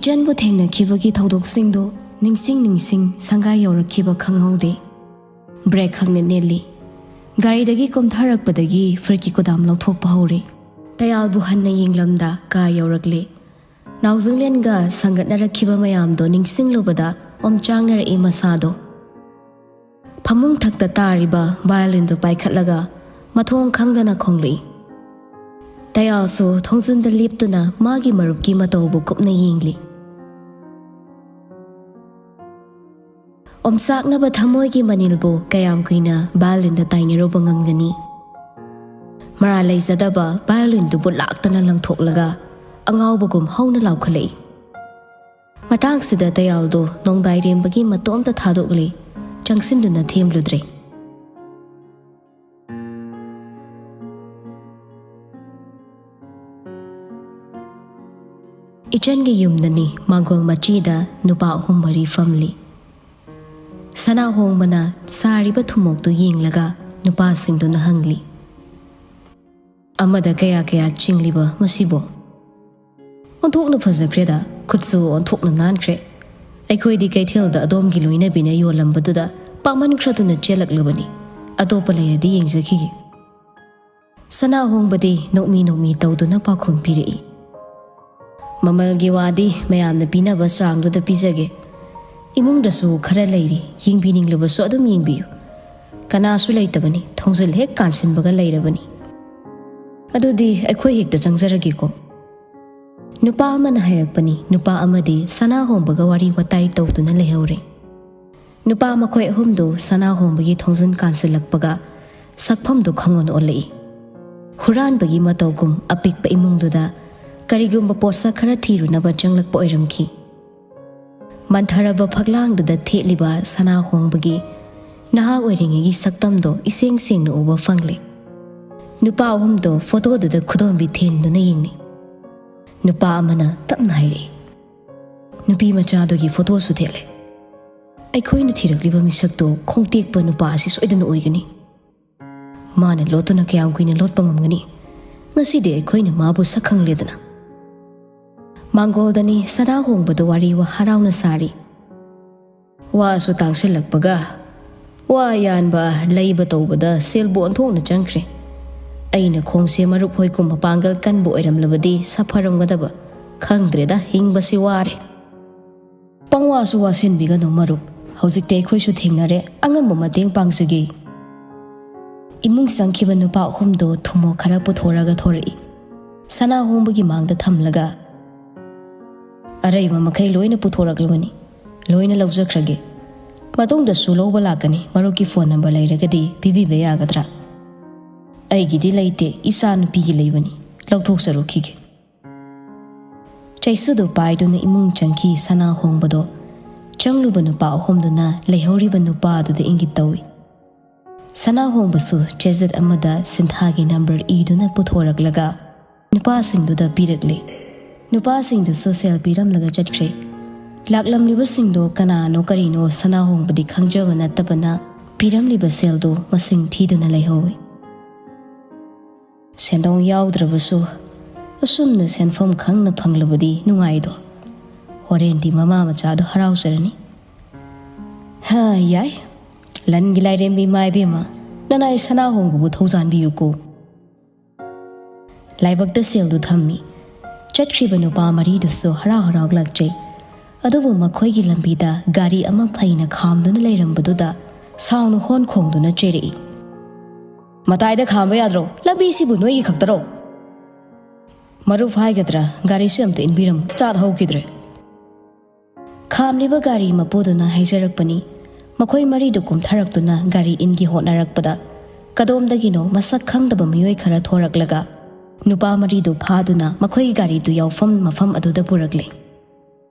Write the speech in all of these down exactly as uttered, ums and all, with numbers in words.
ꯏꯆꯟꯕꯨ ꯊꯦꯡꯅꯈꯤꯕꯒꯤ ꯊꯧꯗꯣꯛꯁꯤꯡꯗꯨ ꯅꯤꯡꯁꯤꯡ ꯅꯤꯡꯁꯤꯡ ꯁꯪꯒꯥꯏ ꯌꯧꯔꯛꯈꯤꯕ ꯈꯪꯍꯧꯗꯦ꯫ ꯕ꯭ꯔꯦꯛ ꯈꯛꯅ ꯅꯦꯜꯂꯤ꯫ ꯒꯥꯔꯤꯗꯒꯤ ꯀꯨꯝꯊꯔꯛꯄꯗꯒꯤ ꯐꯨꯔꯤꯠꯀꯤ ꯀꯨꯗꯥꯝ ꯂꯧꯊꯣꯛꯄ ꯍꯧꯔꯦ꯫ ꯇꯌꯥꯜꯕꯨ ꯍꯟꯅ ꯌꯦꯡꯂꯝꯗ ꯀꯥ ꯌꯧꯔꯛꯂꯦ꯫ ꯅꯥꯎꯖꯤꯡꯂꯦꯟꯒ ꯁꯪꯒꯠꯅꯔꯛꯈꯤꯕ ꯃꯌꯥꯝꯗꯣ ꯅꯤꯡꯁꯤꯡꯂꯨꯕꯗ ꯑꯣꯝꯆꯥꯡꯅꯔꯛꯏ ꯃꯁꯥꯗꯣ꯫ ꯐꯃꯨꯡ ꯊꯛꯇ ꯇꯥꯔꯤꯕ ꯚꯥꯌꯣꯂꯤꯟꯗꯨ ꯄꯥꯏꯈꯠꯂꯒ ꯃꯊꯣꯡ ꯈꯪꯗꯅ ꯈꯣꯡꯂꯛꯏ꯫ ꯇꯌꯥꯜꯁꯨ ꯊꯣꯡꯖꯤꯟꯗ ꯂꯦꯞꯇꯨꯅ ꯃꯥꯒꯤ ꯃꯔꯨꯞꯀꯤ ꯃꯇꯧꯕꯨ ꯀꯨꯞꯅ ꯌꯦꯡꯂꯤ꯫ ꯑꯣꯝꯆꯥꯛꯅꯕ ꯊꯃꯣꯏꯒꯤ ꯃꯅꯤꯜꯕꯨ ꯀꯌꯥꯝ ꯀꯨꯏꯅ ꯚꯥꯌꯣꯂꯤꯟꯗ ꯇꯥꯏꯅꯔꯨꯕ ꯉꯝꯒꯅꯤ? ꯃꯔꯥꯜ ꯂꯩꯖꯗꯕ ꯚꯥꯌꯣꯂꯤꯟꯗꯨꯕꯨ ꯂꯥꯛꯇꯅ ꯂꯪꯊꯣꯛꯂꯒ ꯑꯉꯥꯎꯕꯒꯨꯝ ꯍꯧꯅ ꯂꯥꯎꯈꯠꯂꯛꯏ꯫ ꯃꯇꯥꯡꯁꯤꯗ ꯇꯌꯥꯜꯗꯣ ꯅꯣꯡꯗꯥꯏꯔꯦꯝꯕꯒꯤ ꯃꯇꯣꯝꯇ ꯊꯥꯗꯣꯛꯂꯦ, ꯆꯪꯁꯤꯟꯗꯨꯅ ꯊꯦꯝꯂꯨꯗ꯭ꯔꯦ꯫ ꯏꯆꯟꯒꯤ ꯌꯨꯝꯗꯅꯤ ꯃꯥꯡꯒꯣꯜ ꯃꯆꯤꯗ ꯅꯨꯄꯥ ꯑꯍꯨꯝ ꯃꯔꯤ ꯐꯝꯂꯤ꯫ ꯁꯅꯥ ꯍꯣꯡꯕꯅ ꯁꯥꯔꯤꯕ ꯊꯨꯝꯃꯣꯛꯇꯨ ꯌꯦꯡꯂꯒ ꯅꯨꯄꯥꯁꯤꯡꯗꯨꯅ ꯍꯪꯂꯤ, "ꯑꯃꯗ ꯀꯌꯥ ꯀꯌꯥ ꯆꯤꯡꯂꯤꯕ ꯃꯁꯤꯕꯣ? ꯑꯣꯟꯊꯣꯛꯅ ꯐꯖꯈ꯭ꯔꯦꯗ, ꯈꯨꯠꯁꯨ ꯑꯣꯟꯊꯣꯛꯅ ꯅꯥꯟꯈ꯭ꯔꯦ꯫ ꯑꯩꯈꯣꯏꯗꯤ ꯀꯩꯊꯦꯜꯗ ꯑꯗꯣꯝꯒꯤ ꯂꯣꯏꯅꯕꯤꯅ ꯌꯣꯜꯂꯝꯕꯗꯨꯗ ꯄꯥꯝꯃꯟꯈ꯭ꯔꯗꯨꯅ ꯆꯦꯜꯂꯛꯂꯕꯅꯤ꯫ ꯑꯇꯣꯞꯄ ꯂꯩꯔꯗꯤ ꯌꯦꯡꯖꯈꯤꯒꯦ꯫" ꯁꯅꯥ ꯍꯣꯡꯕꯗꯤ ꯅꯣꯛꯃꯤ ꯅꯣꯛꯃꯤ ꯇꯧꯗꯨꯅ ꯄꯥꯎꯈꯨꯝ ꯄꯤꯔꯛꯏ, "ꯃꯃꯜꯒꯤ ꯋꯥꯗꯤ ꯃꯌꯥꯝꯅ ꯄꯤꯅꯕ ꯆꯥꯡꯗꯨꯗ ꯄꯤꯖꯒꯦ꯫ ꯏꯃꯨꯡꯗꯁꯨ ꯈꯔ ꯂꯩꯔꯤ, ꯌꯦꯡꯕꯤꯅꯤꯡꯂꯕꯁꯨ ꯑꯗꯨꯝ ꯌꯦꯡꯕꯤꯌꯨ꯫ ꯀꯅꯥꯁꯨ ꯂꯩꯇꯕꯅꯤ, ꯊꯣꯡꯖꯤꯜ ꯍꯦꯛ ꯀꯥꯟꯁꯤꯟꯕꯒ ꯂꯩꯔꯕꯅꯤ꯫" "ꯑꯗꯨꯗꯤ ꯑꯩꯈꯣꯏ ꯍꯦꯛꯇ ꯆꯪꯖꯔꯒꯦꯀꯣ꯫" ꯅꯨꯄꯥ ꯑꯃꯅ ꯍꯥꯏꯔꯛꯄꯅꯤ꯫ ꯅꯨꯄꯥ ꯑꯃꯗꯤ ꯁꯅꯥ ꯍꯣꯡꯕꯒ ꯋꯥꯔꯤ ꯋꯥꯇꯥꯏ ꯇꯧꯗꯨꯅ ꯂꯩꯍꯧꯔꯦ꯫ ꯅꯨꯄꯥ ꯃꯈꯣꯏ ꯑꯍꯨꯝꯗꯨ ꯁꯅꯥ ꯍꯣꯡꯕꯒꯤ ꯊꯣꯡꯖꯤꯟ ꯀꯥꯟꯁꯤꯜꯂꯛꯄꯒ ꯁꯛꯐꯝꯗꯨ ꯈꯪꯑꯣꯟ ꯑꯣꯜꯂꯛꯏ꯫ ꯍꯨꯔꯥꯟꯕꯒꯤ ꯃꯇꯧꯒꯨꯝ ꯑꯄꯤꯛꯄ ꯏꯃꯨꯡꯗꯨꯗ ꯀꯔꯤꯒꯨꯝꯕ ꯄꯣꯠꯁꯛ ꯈꯔ ꯊꯤꯔꯨꯅꯕ ꯆꯪꯂꯛꯄ ꯑꯣꯏꯔꯝꯈꯤ꯫ ꯃꯟꯊꯔꯕ ꯐꯛꯂꯥꯡꯗꯨꯗ ꯊꯦꯠꯂꯤꯕ ꯁꯅꯥ ꯍꯣꯡꯕꯒꯤ ꯅꯍꯥ ꯑꯣꯏꯔꯤꯉꯩꯒꯤ ꯁꯛꯇꯝꯗꯣ ꯏꯁꯦꯡ ꯁꯦꯡꯅ ꯎꯕ ꯐꯪꯂꯦ꯫ ꯅꯨꯄꯥ ꯑꯍꯨꯝꯗꯣ ꯐꯣꯇꯣꯗꯨꯗ ꯈꯨꯗꯣꯝꯕꯤ ꯊꯦꯡꯗꯨꯅ ꯌꯦꯡꯅꯩ꯫ ꯅꯨꯄꯥ ꯑꯃꯅ ꯇꯞꯅ ꯍꯥꯏꯔꯛꯏ, "ꯅꯨꯄꯤ ꯃꯆꯥꯗꯨꯒꯤ ꯐꯣꯇꯣꯁꯨ ꯊꯦꯠꯂꯦ꯫ ꯑꯩꯈꯣꯏꯅ ꯊꯤꯔꯛꯂꯤꯕ ꯃꯤꯁꯛꯇꯣ ꯈꯣꯡꯇꯦꯛꯄ ꯅꯨꯄꯥ ꯑꯁꯤ ꯁꯣꯏꯗꯅ ꯑꯣꯏꯒꯅꯤ꯫ ꯃꯥꯅ ꯂꯣꯠꯇꯨꯅ ꯀꯌꯥꯝ ꯀꯨꯏꯅ ꯂꯣꯠꯄ ꯉꯝꯒꯅꯤ? ꯉꯁꯤꯗꯤ ꯑꯩꯈꯣꯏꯅ ꯃꯥꯕꯨ ꯁꯛ ꯈꯪꯂꯦꯗꯅ꯫" ꯃꯥꯡꯒꯣꯜꯗꯅꯤ ꯁꯅꯥ ꯍꯣꯡꯕꯗꯨ ꯋꯥꯔꯤ ꯋꯥ ꯍꯔꯥꯎꯅ ꯁꯥꯔꯤ꯫ ꯋꯥꯁꯨ ꯇꯥꯡꯁꯤꯜꯂꯛꯄꯒ ꯋꯥ ꯌꯥꯟꯕ ꯂꯩꯕ ꯇꯧꯕꯗ ꯁꯦꯜꯕꯨ ꯑꯣꯟꯊꯣꯛꯅ ꯆꯪꯈ꯭ꯔꯦ꯫ ꯑꯩꯅ ꯈꯣꯡꯁꯦ ꯃꯔꯨꯞ ꯍꯣꯏꯒꯨꯝ ꯃꯄꯥꯡꯒꯜ ꯀꯟꯕ ꯑꯣꯏꯔꯝꯂꯕꯗꯤ ꯁꯥꯐꯔꯝꯒꯗꯕ꯫ ꯈꯪꯗ꯭ꯔꯦꯗ, ꯍꯤꯡꯕꯁꯤ ꯋꯥꯔꯦ꯫ ꯄꯪꯋꯥꯁꯨ ꯋꯥꯁꯤꯟꯕꯤꯒꯅꯨ ꯃꯔꯨꯞ, ꯍꯧꯖꯤꯛꯇꯤ ꯑꯩꯈꯣꯏꯁꯨ ꯊꯦꯡꯅꯔꯦ, ꯑꯉꯝꯕ ꯃꯇꯦꯡ ꯄꯥꯡꯖꯒꯦ꯫ ꯏꯃꯨꯡ ꯆꯪꯈꯤꯕ ꯅꯨꯄꯥ ꯑꯍꯨꯝꯗꯣ ꯊꯨꯝꯃꯣꯛ ꯈꯔ ꯄꯨꯊꯣꯔꯒ ꯊꯣꯔꯛꯏ꯫ ꯁꯅꯥ ꯍꯣꯡꯕꯒꯤ ꯃꯥꯡꯗ ꯊꯝꯂꯒ, ꯑꯔꯩꯕ ꯃꯈꯩ ꯂꯣꯏꯅ ꯄꯨꯊꯣꯔꯛꯂꯕꯅꯤ, ꯂꯣꯏꯅ ꯂꯧꯖꯈ꯭ꯔꯒꯦ꯫ ꯃꯇꯨꯡꯗꯁꯨ ꯂꯧꯕ ꯂꯥꯛꯀꯅꯤ, ꯃꯔꯨꯞꯀꯤ ꯐꯣꯟ ꯅꯝꯕꯔ ꯂꯩꯔꯒꯗꯤ ꯄꯤꯕꯤꯕ ꯌꯥꯒꯗ꯭ꯔꯥ? ꯑꯩꯒꯤꯗꯤ ꯂꯩꯇꯦ, ꯏꯆꯥ ꯅꯨꯄꯤꯒꯤ ꯂꯩꯕꯅꯤ, ꯂꯧꯊꯣꯛꯆꯔꯨꯈꯤꯒꯦ꯫ ꯆꯩꯁꯨꯗꯨ ꯄꯥꯏꯗꯨꯅ ꯏꯃꯨꯡ ꯆꯪꯈꯤ ꯁꯅꯥ ꯍꯣꯡꯕꯗꯣ꯫ ꯆꯪꯂꯨꯕ ꯅꯨꯄꯥ ꯑꯍꯨꯝꯗꯨꯅ ꯂꯩꯍꯧꯔꯤꯕ ꯅꯨꯄꯥꯗꯨꯗ ꯏꯪꯒꯤꯠ ꯇꯧꯏ꯫ ꯁꯅꯥ ꯍꯣꯡꯕꯁꯨ ꯆꯦꯖꯦꯠ ꯑꯃꯗ ꯁꯤꯟꯊꯥꯒꯤ ꯅꯝꯕꯔ ꯏꯗꯨꯅ ꯄꯨꯊꯣꯔꯛꯂꯒ ꯅꯨꯄꯥꯁꯤꯡꯗꯨꯗ ꯄꯤꯔꯛꯂꯦ꯫ ꯅꯨꯄꯥꯁꯤꯡꯗꯨꯁꯨ ꯁꯦꯜ ꯄꯤꯔꯝꯂꯒ ꯆꯠꯈ꯭ꯔꯦ꯫ ꯂꯥꯛꯂꯝꯂꯤꯕꯁꯤꯡꯗꯣ ꯀꯅꯥꯅꯣ ꯀꯔꯤꯅꯣ ꯁꯅꯥ ꯍꯣꯡꯕꯗꯤ ꯈꯪꯖꯕ ꯅꯠꯇꯕꯅ ꯄꯤꯔꯝꯂꯤꯕ ꯁꯦꯜꯗꯨ ꯃꯁꯤꯡ ꯊꯤꯗꯨꯅ ꯂꯩꯍꯧꯏ꯫ ꯁꯦꯟꯗꯣꯡ ꯌꯥꯎꯗ꯭ꯔꯕꯁꯨ ꯑꯁꯨꯝꯅ ꯁꯦꯟꯐꯝ ꯈꯪꯅ ꯐꯪꯂꯕꯗꯤ ꯅꯨꯡꯉꯥꯏꯗꯣ꯫ ꯍꯣꯔꯦꯟꯗꯤ ꯃꯃꯥ ꯃꯆꯥꯗꯣ ꯍꯔꯥꯎꯖꯔꯅꯤ꯫ ꯍꯥ, ꯌꯥꯏ꯫ ꯂꯟꯒꯤ ꯂꯥꯏꯔꯦꯝꯕꯤ ꯏꯃꯥ ꯏꯕꯦꯝꯃ, ꯅꯅꯥꯏ ꯁꯅꯥ ꯍꯣꯡꯕꯕꯨ ꯊꯧꯖꯥꯟꯕꯤꯌꯨꯀꯣ꯫ ꯂꯥꯏꯕꯛꯇ ꯁꯦꯜꯗꯨ ꯊꯝꯃꯤ꯫ ꯆꯠꯈ꯭ꯔꯤꯕ ꯅꯨꯄꯥ ꯃꯔꯤꯗꯨꯁꯨ ꯍꯔꯥꯎ ꯍꯔꯥꯎ ꯂꯥꯛꯆꯩ꯫ ꯑꯗꯨꯕꯨ ꯃꯈꯣꯏꯒꯤ ꯂꯝꯕꯤꯗ ꯒꯥꯔꯤ ꯑꯃ ꯐꯩꯅ ꯈꯥꯝꯗꯨꯅ ꯂꯩꯔꯝꯕꯗꯨꯗ ꯁꯥꯎꯅ ꯍꯣꯟ ꯈꯣꯡꯗꯨꯅ ꯆꯦꯔꯛꯏ꯫ "ꯃꯇꯥꯏꯗ ꯈꯥꯝꯕ ꯌꯥꯗ꯭ꯔꯣ? ꯂꯝꯕꯤꯁꯤꯕꯨ ꯅꯣꯏꯒꯤ ꯈꯛꯇꯔꯣ?" ꯃꯔꯨꯞ ꯍꯥꯏꯒꯗ꯭ꯔꯥ, ꯒꯥꯔꯤꯁꯤ ꯑꯝꯇ ꯏꯟꯕꯤꯔꯝꯃꯨ, start ꯍꯧꯈꯤꯗ꯭ꯔꯦ꯫ ꯈꯥꯝꯂꯤꯕ ꯒꯥꯔꯤ ꯃꯄꯨꯗꯨꯅ ꯍꯥꯏꯖꯔꯛꯄꯅꯤ꯫ ꯃꯈꯣꯏ ꯃꯔꯤꯗꯨ ꯀꯨꯝꯊꯔꯛꯇꯨꯅ ꯒꯥꯔꯤ ꯏꯟꯒꯤ ꯍꯣꯠꯅꯔꯛꯄꯗ ꯀꯗꯣꯝꯗꯒꯤꯅꯣ ꯃꯁꯛ ꯈꯪꯗꯕ ꯃꯤꯑꯣꯏ ꯈꯔ ꯊꯣꯔꯛꯂꯒ ꯅꯨꯄꯥ ꯃꯔꯤꯗꯨ ꯐꯥꯗꯨꯅ ꯃꯈꯣꯏꯒꯤ ꯒꯥꯔꯤꯗꯨ ꯌꯥꯎꯐꯝ ꯃꯐꯝ ꯑꯗꯨꯗ ꯄꯨꯔꯛꯂꯦ꯫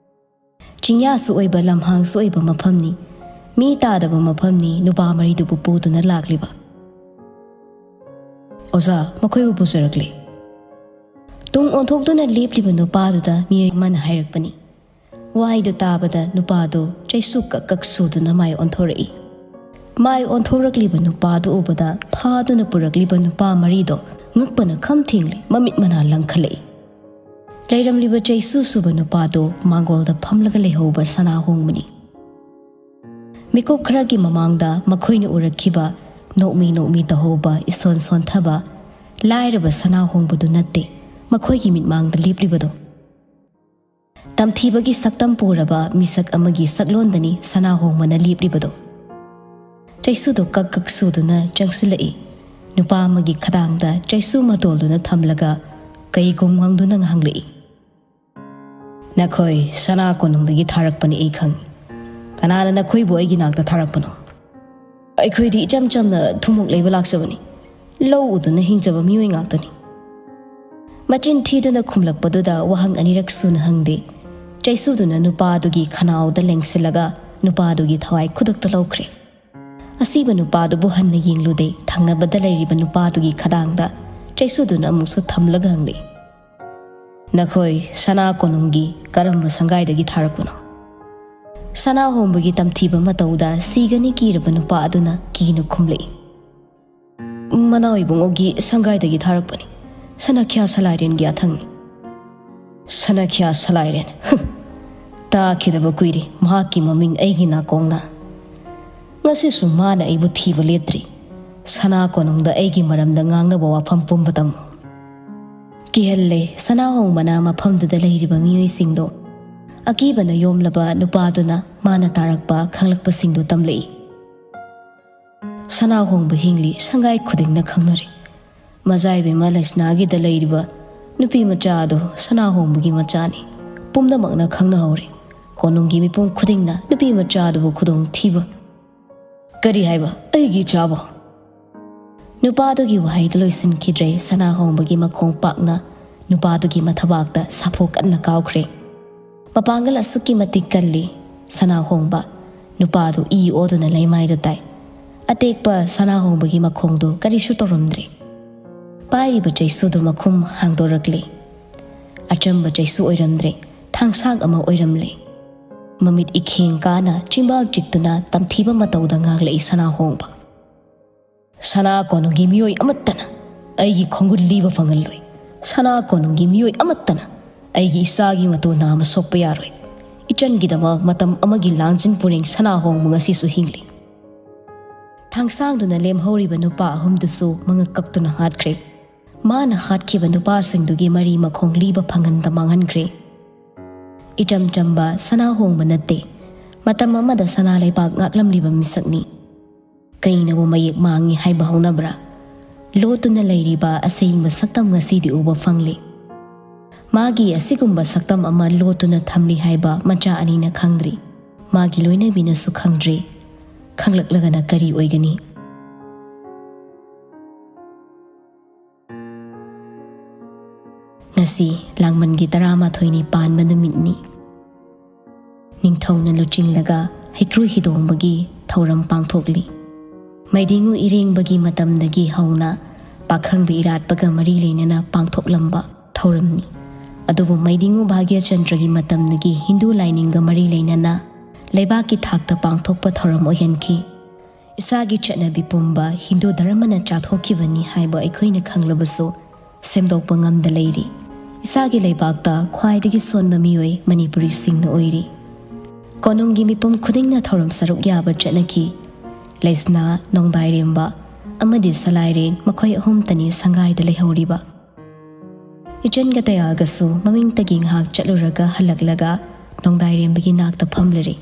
ꯆꯤꯡꯌꯥꯁꯨ ꯑꯣꯏꯕ, ꯂꯝꯍꯥꯡꯁꯨ ꯑꯣꯏꯕ ꯃꯐꯝꯅꯤ꯫ ꯃꯤ ꯇꯥꯗꯕ ꯃꯐꯝꯅꯤ ꯅꯨꯄꯥ ꯃꯔꯤꯗꯨꯕꯨ ꯄꯨꯗꯨꯅ ꯂꯥꯛꯂꯤꯕ꯫ "ꯑꯣꯖꯥ, ꯃꯈꯣꯏꯕꯨ ꯄꯨꯖꯔꯛꯂꯦ꯫" ꯇꯨꯡ ꯑꯣꯟꯊꯣꯛꯇꯨꯅ ꯂꯦꯞꯂꯤꯕ ꯅꯨꯄꯥꯗꯨꯗ ꯃꯤꯑꯣꯏ ꯑꯃꯅ ꯍꯥꯏꯔꯛꯄꯅꯤ꯫ ꯋꯥꯍꯩꯗꯨ ꯇꯥꯕꯗ ꯅꯨꯄꯥꯗꯨ ꯆꯩꯁꯨ ꯀꯛ ꯀꯛ ꯁꯨꯗꯨꯅ ꯃꯥꯏ ꯑꯣꯟꯊꯣꯔꯛꯏ꯫ ꯃꯥꯏ ꯑꯣꯟꯊꯣꯔꯛꯂꯤꯕ ꯅꯨꯄꯥꯗꯨ ꯎꯕꯗ ꯐꯥꯗꯨꯅ ꯄꯨꯔꯛꯂꯤꯕ ꯅꯨꯄꯥ ꯃꯔꯤꯗꯣ ꯉꯛꯄꯅ ꯈꯝ ꯊꯦꯡꯂꯦ, ꯃꯃꯤꯠ ꯃꯅꯥ ꯂꯪꯈꯠꯂꯛꯏ꯫ ꯂꯩꯔꯝꯂꯤꯕ ꯆꯩꯁꯨ ꯁꯨꯕ ꯅꯨꯄꯥꯗꯨ ꯃꯥꯡꯒꯣꯜꯗ ꯐꯝꯂꯒ ꯂꯩꯍꯧꯕ ꯁꯅꯥꯍꯣꯡꯕꯅꯤ꯫ ꯃꯤꯀꯨꯞ ꯈꯔꯒꯤ ꯃꯃꯥꯡꯗ ꯃꯈꯣꯏꯅ ꯎꯔꯛꯈꯤꯕ ꯅꯣꯛꯃꯤ ꯅꯣꯛꯃꯤ ꯇꯧꯍꯧꯕ, ꯏꯁꯣꯟ ꯁꯣꯟꯊꯕ, ꯂꯥꯏꯔꯕ ꯁꯅꯥꯍꯣꯡꯕꯗꯨ ꯅꯠꯇꯦ ꯃꯈꯣꯏꯒꯤ ꯃꯤꯠꯃꯥꯡꯗ ꯂꯦꯞꯂꯤꯕꯗꯣ꯫ ꯇꯝꯊꯤꯕꯒꯤ ꯁꯛꯇꯝ ꯄꯨꯔꯕ ꯃꯤꯁꯛ ꯑꯃꯒꯤ ꯁꯛꯂꯣꯟꯗꯅꯤ ꯁꯅꯥꯍꯣꯡꯕꯅ ꯂꯦꯞꯂꯤꯕꯗꯣ꯫ ꯆꯩꯁꯨꯗꯣ ꯀꯛ ꯀꯛ ꯁꯨꯗꯨꯅ ꯆꯪꯁꯤꯜꯂꯛꯏ꯫ ꯅꯨꯄꯥ ꯑꯃꯒꯤ ꯈꯗꯥꯡꯗ ꯆꯩꯁꯨ ꯃꯇꯣꯜꯗꯨꯅ ꯊꯝꯂꯒ ꯀꯩꯒꯨꯝ ꯉꯪꯗꯨꯅ ꯉꯥꯡꯂꯛꯏ꯫ "ꯅꯈꯣꯏ ꯁꯅꯥ ꯀꯣꯅꯨꯡꯗꯒꯤ ꯊꯥꯔꯛꯄꯅꯤ ꯑꯩ ꯈꯪꯏ꯫ ꯀꯅꯥꯅ ꯅꯈꯣꯏꯕꯨ ꯑꯩꯒꯤ ꯅꯥꯛꯇ ꯊꯥꯔꯛꯄꯅꯣ?" "ꯑꯩꯈꯣꯏꯗꯤ ꯏꯆꯝ ꯆꯝꯅ ꯊꯨꯝꯃꯣꯛ ꯂꯩꯕ ꯂꯥꯛꯆꯕꯅꯤ꯫ ꯂꯧ ꯎꯗꯨꯅ ꯍꯤꯡꯖꯕ ꯃꯤꯑꯣꯏ ꯉꯥꯛꯇꯅꯤ꯫" ꯃꯆꯤꯟ ꯊꯤꯗꯨꯅ ꯈꯨꯝꯂꯛꯄꯗꯨꯗ ꯋꯥꯍꯪ ꯑꯅꯤꯔꯛ ꯁꯨꯅ ꯍꯪꯗꯦ꯫ ꯆꯩꯁꯨꯗꯨꯅ ꯅꯨꯄꯥꯗꯨꯒꯤ ꯈꯅꯥꯎꯗ ꯂꯦꯡꯁꯤꯜꯂꯒ ꯅꯨꯄꯥꯗꯨꯒꯤ ꯊꯋꯥꯏ ꯈꯨꯗꯛꯇ ꯂꯧꯈ꯭ꯔꯦ꯫ ꯑꯁꯤꯕ ꯅꯨꯄꯥꯗꯨꯕꯨ ꯍꯟꯅ ꯌꯦꯡꯂꯨꯗꯦ꯫ ꯊꯪꯅꯕꯗ ꯂꯩꯔꯤꯕ ꯅꯨꯄꯥꯗꯨꯒꯤ ꯈꯗꯥꯡꯗ ꯆꯩꯁꯨꯗꯨꯅ ꯑꯃꯨꯛꯁꯨ ꯊꯝꯂꯒ ꯍꯪꯂꯛꯏ, "ꯅꯈꯣꯏ ꯁꯅꯥ ꯀꯣꯅꯨꯡꯒꯤ ꯀꯔꯝꯕ ꯁꯪꯒꯥꯏꯗꯒꯤ ꯊꯥꯔꯛꯄꯅꯣ?" ꯁꯅꯥ ꯍꯣꯡꯕꯒꯤ ꯇꯝꯊꯤꯕ ꯃꯇꯧꯗ ꯁꯤꯒꯅꯤ ꯀꯤꯔꯕ ꯅꯨꯄꯥ ꯑꯗꯨꯅ ꯀꯤꯅ ꯈꯨꯝꯂꯛꯏ, "ꯃꯅꯥꯎ ꯏꯕꯨꯡꯉꯣꯒꯤ ꯁꯪꯒꯥꯏꯗꯒꯤ ꯊꯥꯔꯛꯄꯅꯤ꯫ ꯁꯅꯥꯈ꯭ꯌꯥ ꯁꯂꯥꯏꯔꯦꯟꯒꯤ ꯑꯊꯪꯅꯤ꯫" "ꯁꯅꯥꯈ꯭ꯌꯥ ꯁꯂꯥꯏꯔꯦꯟ? ꯍꯨꯝ! ꯇꯥꯈꯤꯗꯕ ꯀꯨꯏꯔꯦ ꯃꯍꯥꯛꯀꯤ ꯃꯃꯤꯡ ꯑꯩꯒꯤ ꯅꯥꯀꯣꯡꯅ꯫ ꯉꯁꯤꯁꯨ ꯃꯥꯅ ꯑꯩꯕꯨ ꯊꯤꯕ ꯂꯦꯞꯇ꯭ꯔꯤ꯫ ꯁꯅꯥ ꯀꯣꯅꯨꯡꯗ ꯑꯩꯒꯤ ꯃꯔꯝꯗ ꯉꯥꯡꯅꯕ ꯋꯥꯐꯝ ꯄꯨꯝꯕ ꯇꯝꯃꯨ꯫" ꯀꯤꯍꯜꯂꯦ꯫ ꯁꯅꯥꯍꯣꯡꯕꯅ ꯃꯐꯝꯗꯨꯗ ꯂꯩꯔꯤꯕ ꯃꯤꯑꯣꯏꯁꯤꯡꯗꯣ꯫ ꯑꯀꯤꯕꯅ ꯌꯣꯝꯂꯕ ꯅꯨꯄꯥꯗꯨꯅ ꯃꯥꯅ ꯇꯥꯔꯛꯄ ꯈꯪꯂꯛꯄꯁꯤꯡꯗꯨ ꯇꯝꯂꯛꯏ꯫ ꯁꯅꯥꯍꯣꯡꯕ ꯍꯤꯡꯂꯤ ꯁꯪꯒꯥꯏ ꯈꯨꯗꯤꯡꯅ ꯈꯪꯅꯔꯤ꯫ ꯃꯖꯥꯏꯕꯦꯝꯃ ꯂꯩꯁꯅꯥꯒꯤꯗ ꯂꯩꯔꯤꯕ ꯅꯨꯄꯤ ꯃꯆꯥ ꯑꯗꯨ ꯁꯅꯥꯍꯣꯡꯕꯒꯤ ꯃꯆꯥꯅꯤ꯫ ꯄꯨꯝꯅꯃꯛꯅ ꯈꯪꯅꯍꯧꯔꯦ꯫ ꯀꯣꯅꯨꯡꯒꯤ ꯃꯤꯄꯨꯝ ꯈꯨꯗꯤꯡꯅ ꯅꯨꯄꯤ ꯃꯆꯥ ꯑꯗꯨꯕꯨ ꯈꯨꯗꯣꯡ ꯊꯤꯕ꯫ "ꯀꯔꯤ ꯍꯥꯏꯕ? ꯑꯩꯒꯤ ꯏꯆꯥꯕꯨ?" ꯅꯨꯄꯥꯗꯨꯒꯤ ꯋꯥꯍꯩꯗꯨ ꯂꯣꯏꯁꯤꯟꯈꯤꯗ꯭ꯔꯦ꯫ ꯁꯅꯥꯍꯣꯡꯕꯒꯤ ꯃꯈꯣꯡ ꯄꯥꯛꯅ ꯅꯨꯄꯥꯗꯨꯒꯤ ꯃꯊꯕꯥꯛꯇ ꯁꯥꯐꯨ ꯀꯟꯅ ꯀꯥꯎꯈ꯭ꯔꯦ꯫ ꯃꯄꯥꯡꯒꯜ ꯑꯁꯨꯛꯀꯤ ꯃꯇꯤꯛ ꯀꯜꯂꯤ ꯁꯅꯥꯍꯣꯡꯕ꯫ ꯅꯨꯄꯥꯗꯨ ꯏ ꯑꯣꯗꯨꯅ ꯂꯩꯃꯥꯏꯗ ꯇꯥꯏ꯫ ꯑꯇꯦꯛꯄ ꯁꯅꯥꯍꯣꯡꯕꯒꯤ ꯃꯈꯣꯡꯗꯨ ꯀꯔꯤꯁꯨ ꯇꯧꯔꯝꯗ꯭ꯔꯦ꯫ ꯄꯥꯏꯔꯤꯕ ꯆꯩꯁꯨꯗꯨ ꯃꯈꯨꯝ ꯍꯥꯡꯗꯣꯔꯛꯂꯦ꯫ ꯑꯆꯝꯕ ꯆꯩꯁꯨ ꯑꯣꯏꯔꯝꯗ꯭ꯔꯦ, ꯊꯥꯡꯁꯥꯡ ꯑꯃ ꯑꯣꯏꯔꯝꯂꯦ꯫ ꯃꯃꯤꯠ ꯏꯈꯦꯡ ꯀꯥꯅ ꯆꯤꯝꯕꯥꯜ ꯆꯤꯛꯇꯨꯅ ꯇꯝꯊꯤꯕ ꯃꯇꯧꯗ ꯉꯥꯡꯂꯛꯏ ꯁꯅꯥꯍꯣꯡꯕ꯫ "ꯁꯅꯥ ꯀꯣꯅꯨꯡꯒꯤ ꯃꯤꯑꯣꯏ ꯑꯃꯠꯇꯅ ꯑꯩꯒꯤ ꯈꯣꯡꯒꯨꯜ ꯂꯤꯕ ꯐꯪꯍꯜꯂꯣꯏ꯫ ꯁꯅꯥ ꯀꯣꯅꯨꯡꯒꯤ ꯃꯤꯑꯣꯏ ꯑꯃꯠꯇꯅ ꯑꯩꯒꯤ ꯏꯆꯥꯒꯤ ꯃꯇꯨ ꯅꯥꯝꯃ ꯁꯣꯛꯄ ꯌꯥꯔꯣꯏ꯫ ꯏꯆꯟꯒꯤꯗꯃꯛ ꯃꯇꯝ ꯑꯃꯒꯤ ꯂꯥꯡꯖꯤꯟ ꯄꯨꯔꯦꯡ ꯁꯅꯥ ꯍꯣꯡꯕ ꯉꯁꯤꯁꯨ ꯍꯤꯡꯂꯤ꯫ ꯊꯥꯡꯁꯥꯡꯗꯨꯅ ꯂꯦꯝꯍꯧꯔꯤꯕ ꯅꯨꯄꯥ ꯑꯍꯨꯝꯗꯨꯁꯨ ꯃꯉꯛ ꯀꯛꯇꯨꯅ ꯍꯥꯠꯈ꯭ꯔꯦ꯫ ꯃꯥꯅ ꯍꯥꯠꯈꯤꯕ ꯅꯨꯄꯥꯁꯤꯡꯗꯨꯒꯤ ꯃꯔꯤ ꯃꯈꯣꯡ ꯂꯤꯕ ꯐꯪꯍꯟꯗ ꯃꯥꯡꯍꯟꯈ꯭ꯔꯦ꯫ ꯏꯆꯝ ꯆꯝꯕ ꯁꯅꯥ ꯍꯣꯡꯕ ꯅꯠꯇꯦ꯫ ꯃꯇꯝ ꯑꯃꯗ ꯁꯅꯥ ꯂꯩꯕꯥꯛ ꯉꯥꯛꯂꯝꯂꯤꯕ ꯃꯤꯁꯛꯅꯤ꯫ ꯀꯩꯅꯕꯨ ꯃꯌꯦꯛ ꯃꯥꯡꯉꯤ ꯍꯥꯏꯕ ꯍꯧꯅꯕ꯭ꯔꯥ? ꯂꯣꯠꯇꯨꯅ ꯂꯩꯔꯤꯕ ꯑꯁꯦꯡꯕ ꯁꯛꯇꯝ ꯉꯁꯤꯗꯤ ꯎꯕ ꯐꯪꯂꯦ꯫ ꯃꯥꯒꯤ ꯑꯁꯤꯒꯨꯝꯕ ꯁꯛꯇꯝ ꯑꯃ ꯂꯣꯠꯇꯨꯅ ꯊꯝꯂꯤ ꯍꯥꯏꯕ ꯃꯆꯥ ꯑꯅꯤꯅ ꯈꯪꯗ꯭ꯔꯤ꯫ ꯃꯥꯒꯤ ꯂꯣꯏꯅꯕꯤꯅꯁꯨ ꯈꯪꯗ꯭ꯔꯤ꯫ ꯈꯪꯂꯛꯂꯒꯅ ꯀꯔꯤ ꯑꯣꯏꯒꯅꯤ? ꯉꯁꯤ ꯂꯥꯡꯕꯟꯒꯤ ꯇꯔꯥꯃꯥꯊꯣꯏꯅꯤ ꯄꯥꯟꯕ ꯅꯨꯃꯤꯠꯅꯤ꯫ ꯅꯤꯡꯊꯧꯅ ꯂꯨꯆꯤꯡꯂꯒ ꯍꯩꯀ꯭ꯔꯨ ꯍꯤꯗꯣꯡꯕꯒꯤ ꯊꯧꯔꯝ ꯄꯥꯡꯊꯣꯛꯂꯤ꯫ ꯃꯩꯗꯤꯡꯉꯨ ꯏꯔꯦꯡꯕꯒꯤ ꯃꯇꯝꯗꯒꯤ ꯍꯧꯅ ꯄꯥꯈꯪꯕ ꯏꯔꯥꯠꯄꯒ ꯃꯔꯤ ꯂꯩꯅꯅ ꯄꯥꯡꯊꯣꯛꯂꯝꯕ ꯊꯧꯔꯝꯅꯤ꯫ ꯑꯗꯨꯕꯨ ꯃꯩꯗꯤꯡꯉꯨ ꯚꯥꯒ꯭ꯌꯆꯟꯗ꯭ꯔꯒꯤ ꯃꯇꯝꯗꯒꯤ ꯍꯤꯟꯗꯨ ꯂꯥꯏꯅꯤꯡꯒ ꯃꯔꯤ ꯂꯩꯅꯅ ꯂꯩꯕꯥꯛꯀꯤ ꯊꯥꯛꯇ ꯄꯥꯡꯊꯣꯛꯄ ꯊꯧꯔꯝ ꯑꯣꯏꯍꯟꯈꯤ꯫ ꯏꯁꯥꯒꯤ ꯆꯠꯅꯕꯤ ꯄꯨꯝꯕ ꯍꯤꯟꯗꯨ ꯙꯔꯃꯅ ꯆꯥꯊꯣꯛꯈꯤꯕꯅꯤ ꯍꯥꯏꯕ ꯑꯩꯈꯣꯏꯅ ꯈꯪꯂꯕꯁꯨ, ꯁꯦꯝꯗꯣꯛꯄ ꯉꯝꯗ ꯂꯩꯔꯤ꯫ ꯏꯁꯥꯒꯤ ꯂꯩꯕꯥꯛꯇ ꯈ꯭ꯋꯥꯏꯗꯒꯤ ꯁꯣꯟꯕ ꯃꯤꯑꯣꯏ ꯃꯅꯤꯄꯨꯔꯤꯁꯤꯡꯅ ꯑꯣꯏꯔꯤ꯫ ꯀꯣꯅꯨꯡꯒꯤ ꯃꯤꯄꯨꯝ ꯈꯨꯗꯤꯡꯅ ꯊꯧꯔꯝ ꯁꯔꯨꯛ ꯌꯥꯕ ꯆꯠꯅꯈꯤ꯫ ꯂꯩꯁꯅꯥ, ꯅꯣꯡꯗꯥꯏꯔꯦꯝꯕ ꯑꯃꯗꯤ ꯁꯂꯥꯏꯔꯦꯟ, ꯃꯈꯣꯏ ꯑꯍꯨꯝꯇꯅꯤ ꯁꯪꯒꯥꯏꯗ ꯂꯩꯍꯧꯔꯤꯕ꯫ ꯏꯆꯟꯒ ꯇꯌꯥꯜꯒꯁꯨ ꯃꯃꯤꯡꯇꯒꯤ ꯉꯥꯏꯍꯥꯛ ꯆꯠꯂꯨꯔꯒ ꯍꯜꯂꯛꯂꯒ ꯅꯣꯡꯗꯥꯏꯔꯦꯝꯕꯒꯤ ꯅꯥꯛꯇ ꯐꯝꯂꯔꯦ꯫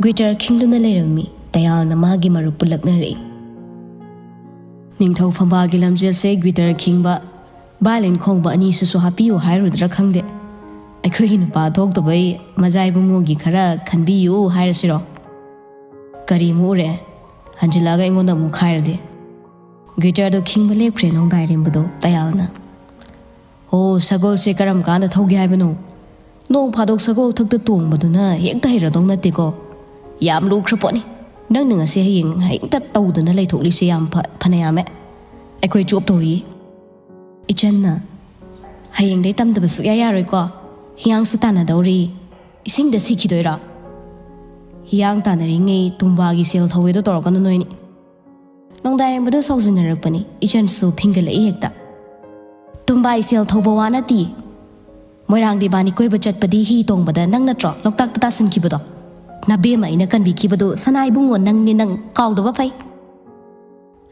ꯒ꯭ꯋꯤꯇꯔ ꯈꯤꯡꯗꯨꯅ ꯂꯩꯔꯝꯃꯤ꯫ ꯇꯌꯥꯜꯅ ꯃꯥꯒꯤ ꯃꯔꯨꯞꯄꯨ ꯂꯛꯅꯔꯛꯏ꯫ "ꯅꯤꯡꯊꯧ ꯐꯝꯕꯥꯜꯒꯤ ꯂꯝꯖꯦꯜꯁꯦ ꯒ꯭ꯋꯤꯇꯔ ꯈꯤꯡꯕ, ꯚꯥꯏꯂꯤꯟ ꯈꯣꯡꯕ ꯑꯅꯤꯁꯤꯁꯨ ꯍꯥꯞꯄꯤꯌꯨ ꯍꯥꯏꯔꯨꯗ꯭ꯔꯥ ꯈꯪꯗꯦ꯫ ꯑꯩꯈꯣꯏꯒꯤ ꯅꯨꯄꯥ ꯊꯣꯛꯇꯕꯩ ꯃꯖꯥ ꯏꯕꯨꯡꯉꯣꯒꯤ ꯈꯔ ꯈꯟꯕꯤꯌꯨ ꯍꯥꯏꯔꯁꯤꯔꯣ?" "ꯀꯔꯤ ꯑꯃꯨꯛ ꯎꯔꯦ? ꯍꯟꯖꯤꯜꯂꯛꯑꯒ ꯑꯩꯉꯣꯟꯗ ꯑꯃꯨꯛ ꯈꯥꯏꯔꯗꯤ?" ꯒ꯭ꯋꯤꯇꯔꯗꯣ ꯈꯤꯡꯕ ꯂꯦꯞꯈ꯭ꯔꯦ ꯅꯣꯡꯗꯥꯏꯔꯦꯝꯕꯗꯣ ꯇꯌꯥꯜꯅ꯫ "ꯑꯣ, ꯁꯒꯣꯜꯁꯦ ꯀꯔꯝ ꯀꯥꯟꯗ ꯊꯧꯒꯦ ꯍꯥꯏꯕꯅꯣ? ꯅꯣꯡ ꯐꯥꯗꯣꯛ ꯁꯒꯣꯜ ꯊꯛꯇ ꯇꯣꯡꯕꯗꯨꯅ ꯍꯦꯛꯇ ꯍꯩꯔꯗꯧ ꯅꯠꯇꯦꯀꯣ꯫ ꯌꯥꯝ ꯂꯨꯈ꯭ꯔ ꯄꯣꯠꯅꯤ꯫ ꯅꯪꯅ ꯉꯁꯤ ꯍꯌꯦꯡ ꯍꯦꯛꯇ ꯇꯧꯗꯅ ꯂꯩꯊꯣꯛꯂꯤꯁꯦ ꯌꯥꯝ ꯐ-, ꯐꯅ ꯌꯥꯝꯃꯦ꯫ ꯑꯩꯈꯣꯏ ꯆꯣꯞ ꯇꯧꯔꯤ꯫" ꯏꯆꯟꯅ, "ꯍꯌꯦꯡꯗꯩ ꯇꯝꯗꯕ ꯁꯨꯛꯌꯥ ꯌꯥꯔꯣꯏꯀꯣ꯫ ꯍꯤꯌꯥꯡꯁꯨ ꯇꯥꯟꯅꯗꯧꯔꯤ꯫ ꯏꯁꯤꯡꯗ ꯁꯤꯈꯤꯗꯣꯏꯔꯣ?" "ꯍꯤꯌꯥꯡ ꯇꯥꯟꯅꯔꯤꯉꯩ ꯇꯨꯝꯕꯥꯒꯤ ꯁꯦꯜ ꯊꯧꯋꯦꯗꯣ ꯇꯧꯔꯛꯀꯅꯨ ꯅꯣꯏꯅꯤ꯫" ꯅꯣꯡꯗꯥꯏꯔꯦꯝꯕꯗꯣ ꯁꯥꯎꯖꯤꯟꯅꯔꯛꯄꯅꯤ꯫ ꯏꯆꯟꯁꯨ ꯐꯤꯡꯒꯠꯂꯛꯏ ꯍꯦꯛꯇ꯫ "ꯇꯨꯝꯕꯥꯏ ꯁꯦꯜ ꯊꯧꯕ ꯋꯥ ꯅꯠꯇꯤꯌꯦ꯫ ꯃꯣꯏꯔꯥꯡꯗ ꯏꯕꯥꯅꯤ ꯀꯣꯏꯕ ꯆꯠꯄꯗꯤ ꯍꯤ ꯇꯣꯡꯕꯗ ꯅꯪ ꯅꯠꯇ꯭ꯔꯣ ꯂꯣꯛꯇꯥꯛꯇ ꯇꯥꯁꯤꯟꯈꯤꯕꯗꯣ? ꯅꯕꯦꯝꯃ ꯑꯩꯅ ꯀꯟꯕꯤꯈꯤꯕꯗꯣ ꯁꯅꯥ ꯏꯕꯨꯡꯉꯣ ꯅꯪꯅꯦ, ꯅꯪ ꯀꯥꯎꯗꯕ ꯐꯩ꯫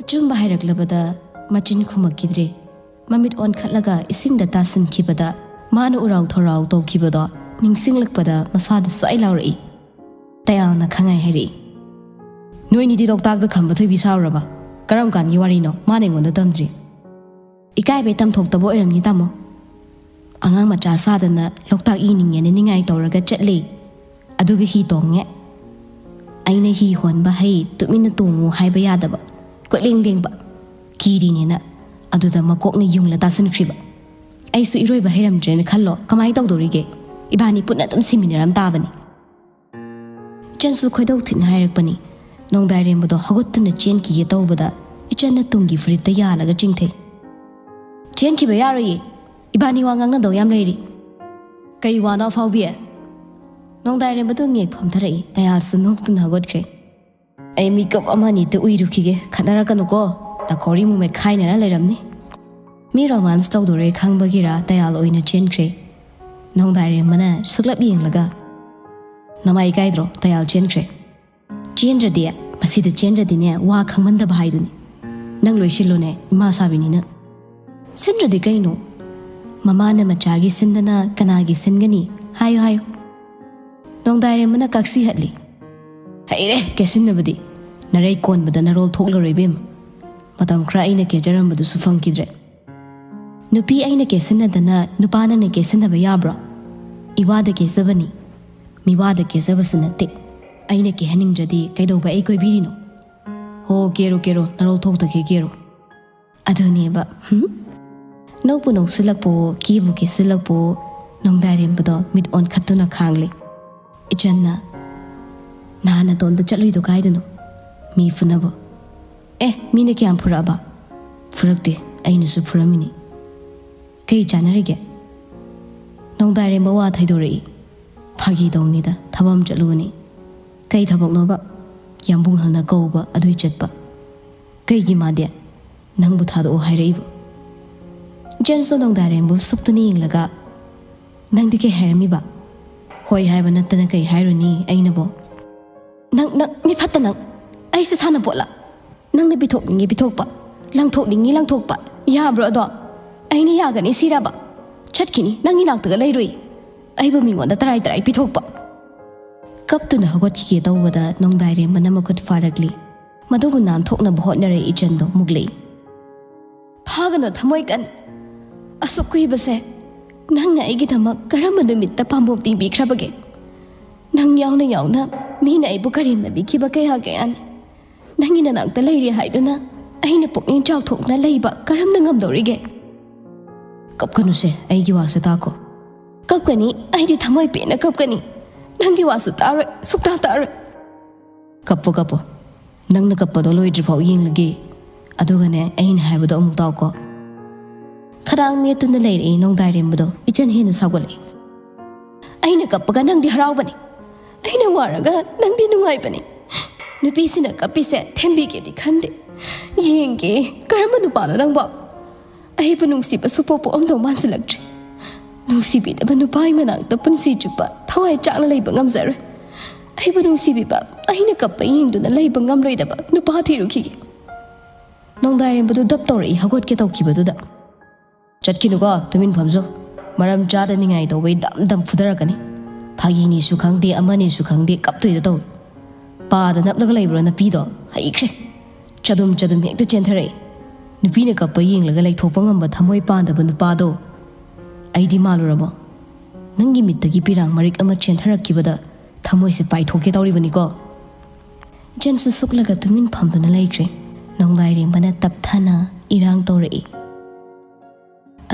ꯑꯆꯨꯝꯕ ꯍꯥꯏꯔꯛꯂꯕꯗ ꯃꯆꯤꯟ ꯈꯨꯝꯃꯛꯈꯤꯗ꯭ꯔꯦ꯫ ꯃꯃꯤꯠ ꯑꯣꯟꯈꯠꯂꯒ ꯏꯁꯤꯡꯗ ꯇꯥꯁꯤꯟꯈꯤꯕꯗ ꯃꯥꯅ ꯎꯔꯥꯎ ꯊꯧꯔꯥꯎ ꯇꯧꯈꯤꯕꯗꯣ ꯅꯤꯡꯁꯤꯡꯂꯛꯄꯗ ꯃꯁꯥꯗꯨ ꯁ꯭ꯋꯥꯏ ꯂꯥꯎꯔꯛꯏ꯫ ꯇꯌꯥꯜꯅ ꯈꯪꯉꯥꯏ ꯍꯥꯏꯔꯛꯏ꯫ "ꯅꯣꯏꯅꯤꯗꯤ ꯂꯣꯛꯇꯥꯛꯇ ꯈꯝꯕ ꯊꯣꯏꯕꯤ ꯁꯥꯔꯨꯔꯕ? ꯀꯔꯝ ꯀꯥꯟꯒꯤ ꯋꯥꯔꯤꯅꯣ? ꯃꯥꯅ ꯑꯩꯉꯣꯟꯗ ꯇꯝꯗ꯭ꯔꯤ꯫" "ꯏꯀꯥꯏꯕꯩ ꯇꯝꯊꯣꯛꯇꯕ ꯑꯣꯏꯔꯝꯅꯤ ꯇꯥꯃꯣ꯫ ꯑꯉꯥꯡ ꯃꯆꯥ ꯁꯥꯗꯅ ꯂꯣꯛꯇꯥꯛ ꯌꯦꯡꯅꯤꯡꯉꯦꯅ ꯅꯤꯡꯉꯥꯏ ꯇꯧꯔꯒ ꯆꯠꯂꯦ꯫ ꯑꯗꯨꯒ ꯍꯤ ꯇꯣꯡꯉꯦ꯫ ꯑꯩꯅ ꯍꯤ ꯍꯣꯟꯕ ꯍꯩ, ꯇꯨꯃꯤꯟꯅ ꯇꯣꯡꯉꯨ ꯍꯥꯏꯕ ꯌꯥꯗꯕ꯫ ꯀꯣꯏꯂꯦꯡ ꯂꯦꯡꯕ꯫ ꯀꯤꯔꯤꯅꯦꯅ ꯑꯗꯨꯗ ꯃꯀꯣꯛꯅ ꯌꯨꯡꯂ ꯇꯥꯁꯤꯟꯈ꯭ꯔꯤꯕ꯫ ꯑꯩꯁꯨ ꯏꯔꯣꯏꯕ ꯍꯩꯔꯝꯗ꯭ꯔꯦꯅ ꯈꯜꯂꯣ, ꯀꯃꯥꯏꯅ ꯇꯧꯗꯧꯔꯤꯒꯦ? ꯏꯕꯥꯅꯤ ꯄꯨꯟꯅ ꯑꯗꯨꯝ ꯁꯤꯃꯤꯟꯅꯔꯝ ꯇꯥꯕꯅꯤ꯫" ꯏꯆꯟꯁꯨ ꯈꯣꯏꯗꯧ ꯊꯤꯅ ꯍꯥꯏꯔꯛꯄꯅꯤ꯫ ꯅꯣꯡꯗꯥꯏꯔꯦꯝꯕꯗꯣ ꯍꯧꯒꯠꯇꯨꯅ ꯆꯦꯟꯈꯤꯒꯦ ꯇꯧꯕꯗ ꯏꯆꯟꯅ ꯇꯨꯡꯒꯤ ꯐꯨꯔꯤꯠꯇ ꯌꯥꯜꯂꯒ ꯆꯤꯡꯊꯩ꯫ "ꯆꯦꯟꯈꯤꯕ ꯌꯥꯔꯣꯏꯌꯦ, ꯏꯕꯥꯅꯤ ꯋꯥ ꯉꯥꯡꯅꯗꯧ ꯌꯥꯝ ꯂꯩꯔꯤ꯫" "ꯀꯩ ꯋꯥꯅꯣ ꯑꯐꯥꯎꯕꯤ?" ꯅꯣꯡꯗꯥꯏꯔꯦꯝꯕꯗꯣ ꯉꯦꯛ ꯐꯝꯊꯔꯛꯏ꯫ ꯇꯌꯥꯜꯁꯨ ꯅꯣꯛꯇꯨꯅ ꯍꯧꯒꯠꯈ꯭ꯔꯦ꯫ "ꯑꯩ ꯃꯤꯀꯞ ꯑꯃ ꯑꯅꯤꯗ ꯎꯏꯔꯨꯈꯤꯒꯦ, ꯈꯠꯅꯔꯛꯀꯅꯨꯀꯣ, ꯅꯥꯈꯣꯔꯤ ꯃꯨꯃꯦꯛ ꯈꯥꯏꯅꯔ ꯂꯩꯔꯝꯅꯤ꯫" ꯃꯤ ꯔꯣꯃꯥꯟꯁ ꯇꯧꯗꯣꯔꯦ ꯈꯪꯕꯒꯤꯔꯥ ꯇꯌꯥꯜ ꯑꯣꯏꯅ ꯆꯦꯟꯈ꯭ꯔꯦ꯫ ꯅꯣꯡꯗꯥꯏꯔꯦꯝꯕꯅ ꯁꯨꯛꯂꯞ ꯌꯦꯡꯂꯒ, "ꯅꯃꯥꯏ ꯏꯀꯥꯏꯗ꯭ꯔꯣ? ꯇꯌꯥꯜ ꯆꯦꯟꯈ꯭ꯔꯦ꯫" "ꯆꯦꯟꯗ꯭ꯔꯗꯤ? ꯃꯁꯤꯗ ꯆꯦꯟꯗ꯭ꯔꯗꯤꯅꯦ ꯋꯥ ꯈꯪꯃꯟꯗꯕ ꯍꯥꯏꯗꯨꯅꯤ꯫ ꯅꯪ ꯂꯣꯏꯁꯤꯜꯂꯣꯅꯦ, ꯏꯃꯥ ꯁꯥꯕꯤꯅꯤꯅ꯫" "ꯁꯤꯟꯗ꯭ꯔꯗꯤ ꯀꯩꯅꯣ? ꯃꯃꯥꯅ ꯃꯆꯥꯒꯤ ꯁꯤꯟꯗꯅ ꯀꯅꯥꯒꯤ ꯁꯤꯟꯒꯅꯤ? ꯍꯥꯏꯌꯨ, ꯍꯥꯏꯌꯨ꯫" ꯅꯣꯡꯗꯥꯏꯔꯦꯝꯕꯅ ꯀꯥꯛꯁꯤ ꯍꯠꯂꯤ꯫ "ꯍꯩꯔꯦ ꯀꯦꯁꯤꯟꯅꯕꯗꯤ꯫ ꯅꯔꯩ ꯀꯣꯟꯕꯗ ꯅꯔꯣꯜ ꯊꯣꯛꯂꯔꯣꯏ ꯏꯕꯦꯝꯃ꯫ ꯃꯇꯝ ꯈꯔ ꯑꯩꯅ ꯀꯦꯖꯔꯝꯕꯗꯨꯁꯨ ꯐꯪꯈꯤꯗ꯭ꯔꯦ꯫ ꯅꯨꯄꯤ ꯑꯩꯅ ꯀꯦꯁꯤꯟꯅꯗꯅ ꯅꯨꯄꯥ ꯅꯪꯅ ꯀꯦꯁꯤꯟꯅꯕ ꯌꯥꯕ꯭ꯔꯣ? ꯏꯋꯥꯗ ꯀꯦꯖꯕꯅꯤ, ꯃꯤꯋꯥꯗ ꯀꯦꯖꯕꯁꯨ ꯅꯠꯇꯦ꯫ ꯑꯩꯅ ꯀꯦꯍꯟꯅꯤꯡꯗ꯭ꯔꯗꯤ ꯀꯩꯗꯧꯕ ꯑꯩ ꯀꯣꯏꯕꯤꯔꯤꯅꯣ? ꯍꯣ, ꯀꯦꯔꯣ, ꯀꯦꯔꯣ, ꯅꯔꯣꯜ ꯊꯣꯛꯇꯒꯦ ꯀꯦꯔꯣ꯫" ꯑꯗꯨꯅꯦꯕ, ꯍꯨꯝ? ꯅꯣꯛꯄꯨ ꯅꯣꯛꯁꯤꯜꯂꯛꯄꯣ, ꯀꯦꯕꯨ ꯀꯦꯁꯤꯜꯂꯛꯄꯣ, ꯅꯣꯡꯗꯥꯏꯔꯦꯝꯕꯗꯣ ꯃꯤꯠ ꯑꯣꯟꯈꯠꯇꯨꯅ ꯈꯥꯡꯂꯦ꯫ ꯏꯆꯟꯅ, "ꯅꯍꯥꯟ ꯅꯇꯣꯝꯇ ꯆꯠꯂꯨꯏꯗꯣ ꯀꯥꯏꯗꯅꯣ? ꯃꯤ ꯐꯨꯅꯕ?" "ꯑꯦ, ꯃꯤꯅ ꯀꯌꯥꯝ ꯐꯨꯔꯛꯑꯕ? ꯐꯨꯔꯛꯇꯦ, ꯑꯩꯅꯁꯨ ꯐꯨꯔꯝꯃꯤꯅꯤ꯫" "ꯀꯩ ꯆꯥꯟꯅꯔꯤꯒꯦ?" ꯅꯣꯡꯗꯥꯏꯔꯦꯝꯕ ꯋꯥ ꯊꯩꯗꯣꯔꯛꯏ꯫ "ꯐꯥꯒꯤ ꯇꯧꯅꯤꯗ, ꯊꯕꯛ ꯑꯃ ꯆꯠꯂꯨꯕꯅꯤ꯫" "ꯀꯩ ꯊꯕꯛꯅꯣꯕ?" "ꯌꯥꯝꯕꯨꯡꯍꯜꯅ ꯀꯧꯕ ꯑꯗꯨꯏ ꯆꯠꯄ꯫" "ꯀꯩꯒꯤ ꯃꯥꯗꯤ ꯅꯪꯕꯨ ꯊꯥꯗꯣꯛꯑꯣ ꯍꯥꯏꯔꯛꯏꯕ?" ꯏꯆꯟꯁꯨ ꯅꯣꯡꯗꯥꯏꯔꯦꯝꯕ ꯁꯨꯛꯇꯨꯅ ꯌꯦꯡꯂꯒ, "ꯅꯪꯗꯤ ꯀꯩ ꯍꯥꯏꯔꯝꯃꯤꯕ?" "ꯍꯣꯏ ꯍꯥꯏꯕ ꯅꯠꯇꯅ ꯀꯩ ꯍꯥꯏꯔꯨꯅꯤ ꯑꯩꯅꯕꯣ?" "ꯅꯪ, ꯅꯪ, ꯃꯤ ꯐꯠꯇ ꯅꯪ! ꯑꯩꯁꯦ ꯁꯥꯟꯅꯄꯣꯠꯂ? ꯅꯪꯅ ꯄꯤꯊꯣꯛꯅꯤꯡꯉꯤ ꯄꯤꯊꯣꯛꯄ, ꯂꯪꯊꯣꯛꯅꯤꯡꯉꯤ ꯂꯪꯊꯣꯛꯄ, ꯌꯥꯕ꯭ꯔꯣ ꯑꯗꯣ? ꯑꯩꯅ ꯌꯥꯒꯅꯤ ꯁꯤꯔꯕ? ꯆꯠꯈꯤꯅꯤ, ꯅꯪꯒꯤ ꯅꯥꯛꯇꯒ ꯂꯩꯔꯨꯏ꯫ ꯑꯩꯕꯨ ꯃꯤꯉꯣꯟꯗ ꯇꯔꯥꯏ ꯇꯔꯥꯏ ꯄꯤꯊꯣꯛꯄ!" ꯀꯞꯇꯨꯅ ꯍꯧꯒꯠꯈꯤꯒꯦ ꯇꯧꯕꯗ ꯅꯣꯡꯗꯥꯏꯔꯦꯝꯕꯅ ꯃꯈꯨꯠ ꯐꯥꯔꯛꯂꯤ꯫ ꯃꯗꯨꯕꯨ ꯅꯥꯟꯊꯣꯛꯅꯕ ꯍꯣꯠꯅꯔꯦ ꯏꯆꯟꯗꯣ ꯃꯨꯛꯂꯤ꯫ "ꯐꯥꯒꯅꯨ ꯊꯃꯣꯏ ꯀꯟ꯫ ꯑꯁꯨꯛ ꯀꯨꯏꯕꯁꯦ ꯅꯪꯅ ꯑꯩꯒꯤꯗꯃꯛ ꯀꯔꯝꯕ ꯅꯨꯃꯤꯠꯇ ꯄꯥꯝꯕꯣꯝ ꯇꯤꯡꯕꯤꯈ꯭ꯔꯕꯒꯦ? ꯅꯪ ꯌꯥꯎꯅ ꯌꯥꯎꯅ ꯃꯤꯅ ꯑꯩꯕꯨ ꯀꯔꯦꯝꯅꯕꯤꯈꯤꯕ ꯀꯌꯥ ꯀꯌꯥꯅꯤ꯫ ꯅꯪꯒꯤ ꯅꯅꯥꯛꯇ ꯂꯩꯔꯦ ꯍꯥꯏꯗꯨꯅ ꯑꯩꯅ ꯄꯨꯛꯅꯤꯡ ꯆꯥꯎꯊꯣꯛꯅ ꯂꯩꯕ ꯀꯔꯝꯅ ꯉꯝꯗꯧꯔꯤꯒꯦ?" "ꯀꯞꯀꯅꯨꯁꯦ, ꯑꯩꯒꯤ ꯋꯥꯁꯦ ꯇꯥꯀꯣ꯫" "ꯀꯞꯀꯅꯤ, ꯑꯩꯗꯤ ꯊꯃꯣꯏ ꯄꯦꯟꯅ ꯀꯞꯀꯅꯤ꯫ ꯅꯪꯒꯤ ꯋꯥꯁꯨ ꯇꯥꯔꯣꯏ, ꯁꯨꯛꯇꯥ ꯇꯥꯔꯣꯏ꯫" "ꯀꯞꯄꯣ, ꯀꯞꯄꯣ꯫ ꯅꯪꯅ ꯀꯞꯄꯗꯣ ꯂꯣꯏꯗ꯭ꯔꯤꯐꯥꯎ ꯌꯦꯡꯂꯒꯦ꯫ ꯑꯗꯨꯒꯅꯦ, ꯑꯩꯅ ꯍꯥꯏꯕꯗꯣ ꯑꯃꯨꯛ ꯇꯥꯎꯀꯣ꯫" ꯈꯗꯥꯡ ꯃꯦꯠꯇꯨꯅ ꯂꯩꯔꯛꯏ ꯅꯣꯡꯗꯥꯏꯔꯦꯝꯕꯗꯣ ꯏꯆꯟ ꯍꯦꯟꯅ ꯁꯥꯎꯒꯠꯂꯛꯏ꯫ "ꯑꯩꯅ ꯀꯞꯄꯒ ꯅꯪꯗꯤ ꯍꯔꯥꯎꯕꯅꯤ, ꯑꯩꯅ ꯋꯥꯔꯒ ꯅꯪꯗꯤ ꯅꯨꯡꯉꯥꯏꯕꯅꯤ꯫ ꯅꯨꯄꯤꯁꯤꯅ ꯀꯞꯄꯤꯁꯦ ꯊꯦꯝꯕꯤꯒꯦꯗꯤ ꯈꯟꯗꯦ꯫ ꯌꯦꯡꯒꯦ, ꯀꯔꯝꯕ ꯅꯨꯄꯥꯅꯣ ꯅꯪꯕꯣ? ꯑꯩꯕꯨ ꯅꯨꯡꯁꯤꯕ ꯁꯨꯄꯣꯛ ꯄꯣꯛꯑꯝꯗꯧ ꯃꯥꯟꯁꯤꯜꯂꯛꯇ꯭ꯔꯦ꯫ ꯅꯨꯡꯁꯤꯕꯤꯗꯕ ꯅꯨꯄꯥꯒꯤ ꯃꯅꯥꯛꯇ ꯄꯨꯟꯁꯤ ꯆꯨꯞꯄ ꯊꯋꯥꯏ ꯆꯥꯛꯅ ꯂꯩꯕ ꯉꯝꯖꯔꯣꯏ꯫ ꯑꯩꯕꯨ ꯅꯨꯡꯁꯤꯕꯤꯕ, ꯑꯩꯅ ꯀꯞꯄ ꯌꯦꯡꯗꯨꯅ ꯂꯩꯕ ꯉꯝꯂꯣꯏꯗꯕ ꯅꯨꯄꯥ ꯊꯤꯔꯨꯈꯤꯒꯦ꯫" ꯅꯣꯡꯗꯥꯏꯔꯦꯝꯕꯗꯨ ꯗꯞ ꯇꯧꯔꯛꯏ ꯍꯧꯒꯠꯀꯦ ꯇꯧꯈꯤꯕꯗꯨꯗ꯫ "ꯆꯠꯈꯤꯅꯨꯀꯣ, ꯇꯨꯃꯤꯟ ꯐꯝꯖꯧ꯫ ꯃꯔꯝ ꯆꯥꯗ ꯅꯤꯡꯉꯥꯏ ꯇꯧꯕꯩ ꯗꯝ ꯗꯝ ꯐꯨꯗꯔꯛꯀꯅꯤ꯫ ꯐꯥꯒꯤꯅꯤꯁꯨ ꯈꯪꯗꯦ, ꯑꯃꯅꯤꯁꯨ ꯈꯪꯗꯦ, ꯀꯞꯇꯣꯏꯗ ꯇꯧꯏ꯫ ꯄꯥꯗ ꯅꯞꯂꯒ ꯂꯩꯕ꯭ꯔꯣ ꯅꯄꯤꯗꯣ? ꯍꯩꯈ꯭ꯔꯦ꯫ ꯆꯗꯨꯝ ꯆꯗꯨꯝ ꯍꯦꯛꯇ ꯆꯦꯟꯊꯔꯛꯏ꯫ ꯅꯨꯄꯤꯅ ꯀꯞꯄ ꯌꯦꯡꯂꯒ ꯂꯩꯊꯣꯛꯄ ꯉꯝꯕ ꯊꯃꯣꯏ ꯄꯥꯟꯗꯕ ꯅꯨꯄꯥꯗꯣ ꯑꯩꯗꯤ ꯃꯥꯜꯂꯨꯔꯕꯣ? ꯅꯪꯒꯤ ꯃꯤꯠꯇꯒꯤ ꯄꯤꯔꯥꯡ ꯃꯔꯤꯛ ꯑꯃ ꯆꯦꯟꯊꯔꯛꯈꯤꯕꯗ ꯊꯃꯣꯏꯁꯦ ꯄꯥꯏꯊꯣꯛꯀꯦ ꯇꯧꯔꯤꯕꯅꯤꯀꯣ꯫" ꯏꯆꯟꯁꯨ ꯁꯨꯛꯂꯒ ꯇꯨꯃꯤꯟ ꯐꯝꯗꯨꯅ ꯂꯩꯈ꯭ꯔꯦ꯫ ꯅꯣꯡꯗꯥꯏꯔꯦꯝꯕꯅ ꯇꯞꯊꯅ ꯏꯔꯥꯡ ꯇꯧꯔꯛꯏ꯫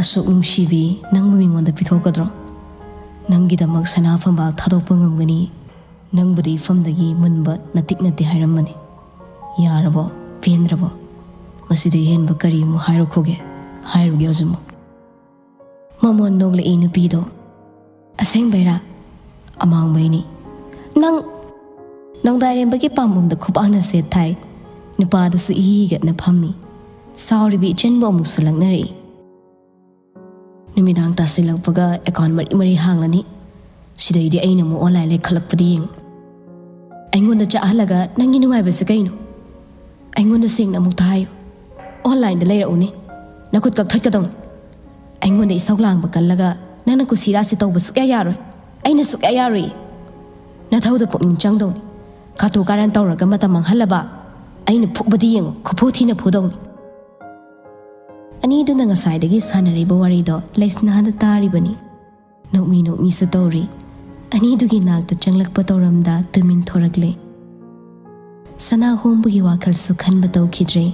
"ꯑꯁꯨꯛ ꯅꯨꯡꯁꯤꯕꯤ ꯅꯪꯕꯨ ꯃꯤꯉꯣꯟꯗ ꯄꯤꯊꯣꯛꯀꯗ꯭ꯔꯣ? ꯅꯪꯒꯤꯗꯃꯛ ꯁꯅꯥ ꯐꯝꯕꯥꯜ ꯊꯥꯗꯣꯛꯄ ꯉꯝꯒꯅꯤ꯫ ꯅꯪꯕꯨꯗꯤ ꯏꯐꯝꯗꯒꯤ ꯃꯨꯟꯕ ꯅꯇꯤꯛ ꯅꯠꯇꯦ ꯍꯥꯏꯔꯝꯕꯅꯤ꯫ ꯌꯥꯔꯕꯣ? ꯄꯦꯟꯗ꯭ꯔꯕꯣ? ꯃꯁꯤꯗꯩ ꯍꯦꯟꯕ ꯀꯔꯤ ꯑꯃꯨꯛ ꯍꯥꯏꯔꯛꯈꯣꯒꯦ? ꯍꯥꯏꯔꯨꯒꯦ ꯍꯧꯖꯤꯛꯃꯛ꯫" ꯃꯃꯣꯟ ꯅꯣꯛꯂꯛꯏ ꯅꯨꯄꯤꯗꯣ꯫ "ꯑꯁꯦꯡꯕꯩꯔꯥ?" "ꯑꯃꯥꯡꯕꯩꯅꯤ꯫" "ꯅꯪ꯫" ꯅꯣꯡꯗꯥꯏꯔꯦꯝꯕꯒꯤ ꯄꯥꯝꯕꯣꯝꯗ ꯈꯨꯕꯥꯛꯅ ꯁꯦꯠ ꯊꯥꯏ꯫ ꯅꯨꯄꯥꯗꯨꯁꯨ ꯏꯍꯤ ꯍꯤꯒꯠꯅ ꯐꯝꯃꯤ꯫ ꯁꯥꯎꯔꯤꯕꯤ ꯏꯆꯟꯕꯨ ꯑꯃꯨꯛꯁꯨ ꯂꯛꯅꯔꯛꯏ꯫ ꯅꯨꯃꯤꯗꯥꯡ ꯇꯥꯁꯤꯜꯂꯛꯄꯒ ꯑꯦꯀꯥꯎꯟ ꯃꯔꯤ ꯃꯔꯤ ꯍꯥꯡꯂꯅꯤ꯫ ꯁꯤꯗꯩꯗꯤ ꯑꯩꯅ ꯑꯃꯨꯛ ꯑꯣꯟꯂꯥꯏꯟ ꯂꯩꯈꯠꯂꯛꯄꯗꯤ ꯌꯦꯡꯉꯨ꯫ ꯑꯩꯉꯣꯟꯗ ꯆꯥꯛꯍꯜꯂꯒ ꯅꯪꯒꯤ ꯅꯨꯡꯉꯥꯏꯕꯁꯦ ꯀꯩꯅꯣ? ꯑꯩꯉꯣꯟꯗ ꯁꯦꯡꯅ ꯑꯃꯨꯛꯇ ꯍꯥꯏꯌꯨ꯫ ꯑꯣꯟꯂꯥꯏꯟꯗ ꯂꯩꯔꯛꯎꯅꯦ꯫ ꯅꯈꯨꯠ ꯀꯛꯊꯠꯀꯗꯧꯅꯤ꯫ ꯑꯩꯉꯣꯟꯗ ꯏꯁꯧ ꯂꯥꯡꯕ ꯀꯜꯂꯒ ꯅꯪꯅ ꯀꯨꯁꯤꯔꯥꯁꯤ ꯇꯧꯕ ꯁꯨꯛꯌꯥ ꯌꯥꯔꯣꯏ꯫ ꯑꯩꯅ ꯁꯨꯛꯌꯥ ꯌꯥꯔꯣꯏ꯫ ꯅꯊꯧꯗ ꯄꯨꯛꯅꯤꯡ ꯆꯪꯗꯧꯅꯤ꯫ ꯀꯥꯇꯨ ꯀꯥꯔꯟ ꯇꯧꯔꯒ ꯃꯇꯝ ꯃꯥꯡꯍꯜꯂꯕ ꯑꯩꯅ ꯐꯨꯕꯗꯤ ꯌꯦꯡꯉꯨ, ꯈꯨꯐꯨ ꯊꯤꯅ ꯐꯨꯗꯧꯅꯤ꯫ ꯑꯅꯤꯗꯨꯅ ꯉꯁꯥꯏꯗꯒꯤ ꯁꯥꯟꯅꯔꯤꯕ ꯋꯥꯔꯤꯗꯣ ꯂꯩꯁꯅꯥꯗ ꯇꯥꯔꯤꯕꯅꯤ꯫ ꯅꯣꯛꯃꯤ ꯅꯣꯛꯃꯤꯁꯨ ꯇꯧꯔꯤ꯫ ꯑꯅꯤꯗꯨꯒꯤ ꯅꯥꯛꯇ ꯆꯪꯂꯛꯄ ꯇꯧꯔꯝꯗ ꯇꯨꯃꯤꯟ ꯊꯣꯔꯛꯂꯦ꯫ ꯁꯅꯥ ꯍꯣꯡꯕꯒꯤ ꯋꯥꯈꯜꯁꯨ ꯈꯟꯕ ꯇꯧꯈꯤꯗ꯭ꯔꯦ꯫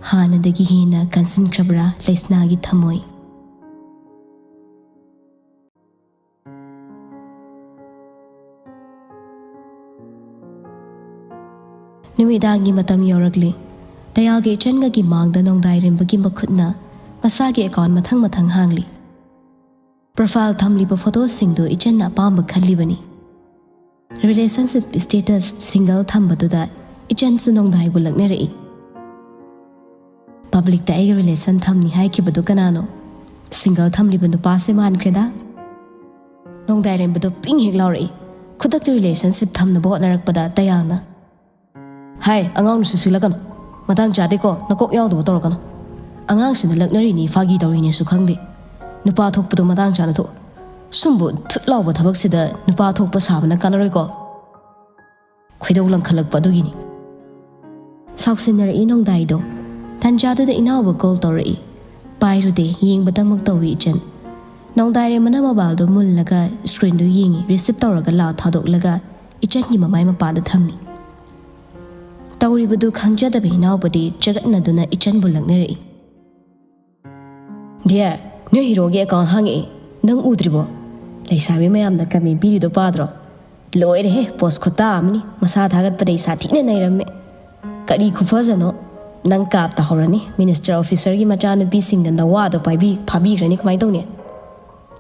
ꯍꯥꯟꯅꯗꯒꯤ ꯍꯦꯟꯅ ꯀꯟꯁꯤꯟꯈ꯭ꯔꯕ꯭ꯔꯥ ꯂꯩꯁꯅꯥꯒꯤ ꯊꯃꯣꯏ? ꯅꯨꯃꯤꯗꯥꯡꯒꯤ ꯃꯇꯝ ꯌꯧꯔꯛꯂꯤ꯫ ꯇꯌꯥꯜꯒ ꯏꯆꯟꯒꯒꯤ ꯃꯥꯡꯗ ꯅꯣꯡꯗꯥꯏꯔꯦꯝꯕꯒꯤ ꯃꯈꯨꯠꯅ ꯃꯁꯥꯒꯤ ꯑꯦꯀꯥꯎꯟ ꯃꯊꯪ ꯃꯊꯪ ꯍꯥꯡꯂꯤ꯫ ꯄ꯭ꯔꯣꯐꯥꯏꯜ ꯊꯝꯂꯤꯕ ꯐꯣꯇꯣꯁꯤꯡꯗꯨ ꯏꯆꯟꯅ ꯑꯄꯥꯝꯕ ꯈꯜꯂꯤꯕꯅꯤ꯫ ꯔꯤꯂꯦꯁꯟꯁꯤꯞ ꯁ꯭ꯇꯦꯇꯁ ꯁꯤꯡꯒꯜ ꯊꯝꯕꯗꯨꯗ ꯏꯆꯟꯁꯨ ꯅꯣꯡꯗꯥꯏꯕꯨ ꯂꯛꯅꯔꯛꯏ꯫ ꯄꯕ꯭ꯂꯤꯛꯇ ꯑꯩꯒ ꯔꯤꯂꯦꯁꯟ ꯊꯝꯅꯤ ꯍꯥꯏꯈꯤꯕꯗꯨ ꯀꯅꯥꯅꯣ? ꯁꯤꯡꯒꯜ ꯊꯝꯂꯤꯕ ꯅꯨꯄꯥꯁꯦ ꯃꯥꯟꯈ꯭ꯔꯦꯗ꯫ ꯅꯣꯡꯗꯥꯏꯔꯦꯝꯕꯗꯣ ꯄꯤꯡ ꯍꯦꯛ ꯂꯥꯎꯔꯛꯏ꯫ ꯈꯨꯗꯛꯇ ꯔꯤꯂꯦꯁꯟꯁꯤꯞ ꯊꯝꯅꯕ ꯍꯣꯠꯅꯔꯛꯄꯗ ꯇꯌꯥꯜꯅ, "ꯍꯥꯏ, ꯑꯉꯥꯡ ꯅꯨꯡꯁꯤꯠ ꯁꯤꯠꯂꯛꯀꯅꯨ꯫ ꯃꯇꯥꯡ ꯆꯥꯗꯦꯀꯣ, ꯅꯀꯣꯛ ꯌꯥꯎꯗꯕ ꯇꯧꯔꯛꯀꯅꯨ꯫ ꯑꯉꯥꯡꯁꯤꯅ ꯂꯛꯅꯔꯤꯅꯤ, ꯐꯥꯒꯤ ꯇꯧꯔꯤꯅꯦꯁꯨ ꯈꯪꯗꯦ꯫ ꯅꯨꯄꯥ ꯊꯣꯛꯄꯗꯣ ꯃꯇꯥꯡ ꯆꯥꯅ ꯊꯣꯛ꯫ ꯁꯨꯝꯕ ꯊꯨꯠ ꯂꯥꯎꯕ ꯊꯕꯛꯁꯤꯗ ꯅꯨꯄꯥ ꯊꯣꯛꯄ ꯁꯥꯕꯅ ꯀꯥꯟꯅꯔꯣꯏꯀꯣ꯫" ꯈꯣꯏꯗꯧ ꯂꯪꯈꯠꯂꯛꯄ ꯑꯗꯨꯒꯤꯅꯤ꯫ ꯁꯥꯎꯁꯤꯟꯅꯔꯛꯏ ꯅꯣꯡꯗꯥꯏꯗꯣ꯫ ꯇꯟꯖꯥꯗꯨꯗ ꯏꯅꯥꯎꯕ ꯀꯣꯜ ꯇꯧꯔꯛꯏ꯫ ꯄꯥꯏꯔꯨꯗꯦ, ꯌꯦꯡꯕꯇꯃꯛ ꯇꯧꯏ ꯏꯆꯟ꯫ ꯅꯣꯡꯗꯥꯏꯔꯦꯝꯕꯅ ꯃꯣꯕꯥꯏꯜꯗꯣ ꯃꯨꯜꯂꯒ ꯁ꯭ꯀ꯭ꯔꯤꯟꯗꯨ ꯌꯦꯡꯏ, ꯔꯤꯁꯤꯞ ꯇꯧꯔꯒ ꯂꯥꯎ ꯊꯥꯗꯣꯛꯂꯒ ꯏꯆꯟꯒꯤ ꯃꯃꯥꯏ ꯃꯄꯥꯗ ꯊꯝꯃꯤ꯫ ꯇꯧꯔꯤꯕꯗꯨ ꯈꯪꯖꯗꯕ ꯏꯅꯥꯎꯕꯗꯤ ꯆꯒꯠꯅꯗꯨꯅ ꯏꯆꯟꯕꯨ ꯂꯛꯅꯔꯛꯏ꯫ "ꯗꯤꯌꯔ, ꯅꯣꯏ ꯍꯤꯔꯣꯒꯤ ꯑꯦꯀꯥꯎꯟ ꯍꯥꯡꯉꯛꯑꯦ, ꯅꯪ ꯎꯗ꯭ꯔꯤꯕꯣ? ꯂꯩꯁꯥꯕꯤ ꯃꯌꯥꯝꯅ ꯀꯃꯦꯟ ꯄꯤꯔꯤꯗꯣ ꯄꯥꯗ꯭ꯔꯣ? ꯂꯣꯏꯔꯦꯍꯦ, ꯄꯣꯁ ꯈꯨꯇꯥ ꯑꯃꯅꯤ, ꯃꯁꯥ ꯊꯥꯒꯠꯄꯗꯩ ꯁꯥꯊꯤꯅ ꯅꯩꯔꯝꯃꯦ꯫ ꯀꯔꯤ ꯈꯨꯐꯖꯅꯣ? ꯅꯪ ꯀꯥꯞ ꯇꯥꯍꯧꯔꯅꯤ, ꯃꯤꯅꯤꯁꯇꯔ ꯑꯣꯐꯤꯁꯔꯒꯤ ꯃꯆꯥꯅꯨꯄꯤꯁꯤꯡꯅ ꯅꯋꯥꯗꯣ ꯄꯥꯏꯕꯤ ꯐꯥꯕꯤꯈ꯭ꯔꯅꯤ, ꯀꯃꯥꯏꯅ ꯇꯧꯅꯤ?"